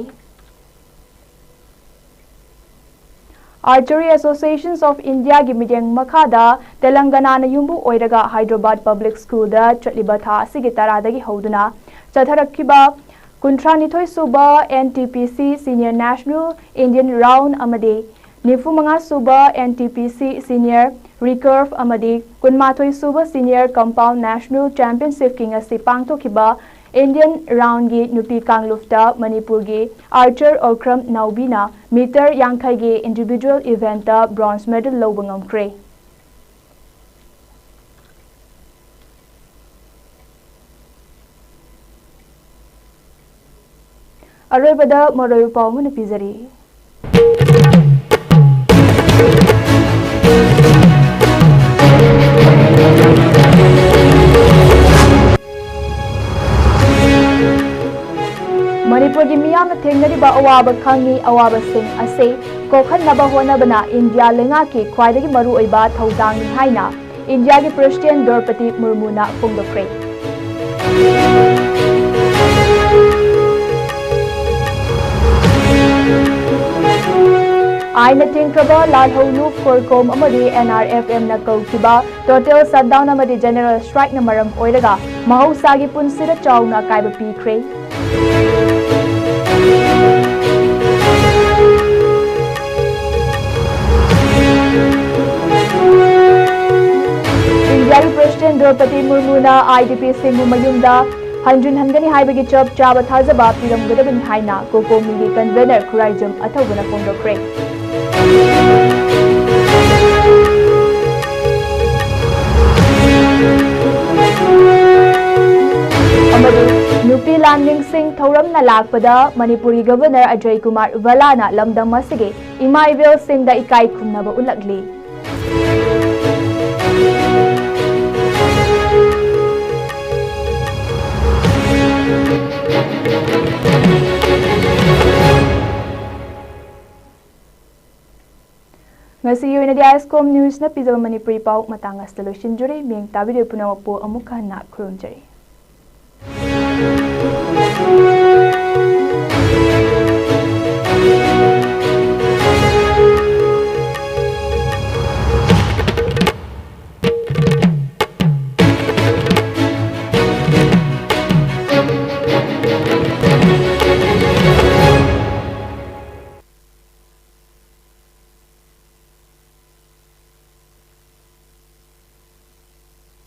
Archery Associations of India ꯒꯤ ꯃꯤꯠꯌꯦꯡ ꯃꯈꯥꯗ ꯇꯦꯂꯪꯒꯅꯥꯅ ꯌꯨꯝꯕꯨ ꯑꯣꯏꯔꯒ Hyderabad Public School ꯗ ꯆꯠꯂꯤꯕ ꯊꯥ ꯑꯁꯤꯒꯤ ꯇꯔꯥꯗꯒꯤ ꯍꯧꯗꯨꯅ ꯆꯠꯊꯔꯛꯈꯤꯕ ꯀꯨꯟꯊ꯭ꯔꯥꯅꯤꯊꯣꯏ ꯁꯨꯕ N T P C Senior National Indian Round ꯑꯃꯗꯤ ꯅꯤꯐꯨ ꯃꯉꯥ ꯁꯨꯕ N T P C Senior Recurve ꯑꯃꯗꯤ ꯀꯨꯟꯃꯥꯊꯣꯏ ꯁꯨꯕ Senior Compound National Championship ꯀꯤ ꯉꯁꯤ ꯄꯥꯡꯊꯣꯛꯈꯤꯕ Indian Round ꯒꯤ ꯅꯨꯄꯤ ꯀꯥꯡꯂꯨꯞꯇ ꯃꯅꯤꯄꯨꯔꯒꯤ archer ꯑꯣꯀ꯭ꯔꯝ ꯅꯥꯎꯕꯤꯅ meter ꯌꯥꯡꯈꯩꯒꯤ individual event ꯇ bronze medal ꯂꯧꯕ ꯉꯝꯈ꯭ꯔꯦ꯫ ꯑꯔꯣꯏꯕꯗ ꯃꯔꯨꯑꯣꯏꯕ ꯄꯥꯎ ꯑꯃꯅ ꯄꯤꯖꯔꯤ꯫ ꯃꯅꯤꯄꯨꯔꯒꯤ ꯃꯤꯌꯥꯝꯅ ꯊꯦꯡꯅꯔꯤꯕ ꯑꯋꯥꯕ ꯈꯪꯉꯤ꯫ ꯑꯋꯥꯕꯁꯤꯡ ꯑꯁꯤ ꯀꯣꯛꯍꯟꯅꯕ ꯍꯣꯠꯅꯕꯅ ꯏꯟꯗꯤꯌꯥ ꯂꯩꯉꯥꯛꯀꯤ ꯈ꯭ꯋꯥꯏꯗꯒꯤ ꯃꯔꯨꯑꯣꯏꯕ ꯊꯧꯗꯥꯡꯅꯤ ꯍꯥꯏꯅ ꯏꯟꯗꯤꯌꯥꯒꯤ President ꯗ꯭ꯔꯧꯄꯗꯤ ꯃꯨꯔꯃꯨꯅ ꯐꯣꯡꯗꯣꯛꯈ꯭ꯔꯦ꯫ ꯑꯥꯏꯟꯅ ꯊꯤꯡꯈ꯭ꯔꯕ ꯂꯥꯜꯍꯧꯂꯨ ꯈꯣꯔꯀꯣꯝ ꯑꯃꯗꯤ N R F M ꯅ ꯀꯧꯈꯤꯕ total shutdown ꯑꯃꯗꯤ general strike ꯅ ꯃꯔꯝ ꯑꯣꯏꯔꯒ ꯃꯍꯧꯁꯥꯒꯤ ꯄꯨꯟꯁꯤꯗ ꯆꯥꯎꯅ ꯑꯀꯥꯏꯕ ꯄꯤꯈ꯭ꯔꯦ꯫ ꯏꯟꯗꯤꯌꯥꯒꯤ President ꯗ꯭ꯔꯧꯄꯗꯤ ꯃꯨꯔꯃꯨꯅ I D P ꯁꯤꯡꯕꯨ ꯃꯌꯨꯝꯗ ꯍꯟꯖꯤꯟꯍꯟꯒꯅꯤ ꯍꯥꯏꯕꯒꯤ ꯆꯞ ꯆꯥꯕ ꯊꯥꯖꯕ ꯄꯤꯔꯝꯒꯗꯕꯅꯤ ꯍꯥꯏꯅ COCOMI ꯒꯤ convener ꯈꯨꯔꯥꯏꯖꯝ ꯑꯊꯧꯕꯅ ꯐꯣꯡꯗꯣꯛꯈ꯭ꯔꯦ꯫ ꯑꯃꯗꯤ ꯅꯨꯄꯤ ꯂꯥꯟꯃꯤꯁꯤꯡ ꯊꯧꯔꯝꯅ ꯂꯥꯛꯄꯗ ꯃꯅꯤꯄꯨꯔꯒꯤ Governor ꯑꯖꯌ ꯀꯨꯃꯥꯔ ꯚꯜꯂꯥꯅ ꯂꯝꯗꯝ ꯑꯁꯤꯒꯤ ꯏꯃꯥ ꯏꯕꯦꯜꯁꯤꯡꯗ ꯏꯀꯥꯏ ꯈꯨꯝꯅꯕ ꯎꯠꯂꯛꯂꯤ꯫ ꯉꯁꯤꯒꯤ ꯑꯣꯏꯅꯗꯤ ꯑꯥꯏ ꯑꯦꯁ ꯀꯣꯝ ꯅ꯭ꯌꯨꯁꯅ ꯄꯤꯖꯕ ꯃꯅꯤꯄꯨꯔꯤ ꯄꯥꯎ ꯃꯇꯥꯡ ꯑꯁꯤꯗ ꯂꯣꯏꯁꯤꯟꯖꯔꯦ꯫ ꯃꯤꯠꯌꯦꯡ ꯇꯥꯕꯤꯔꯤꯕ ꯄꯨꯝꯅꯃꯛꯄꯨ ꯑꯃꯨꯛ ꯍꯟꯅ ꯈꯨꯔꯨꯝꯖꯔꯤ꯫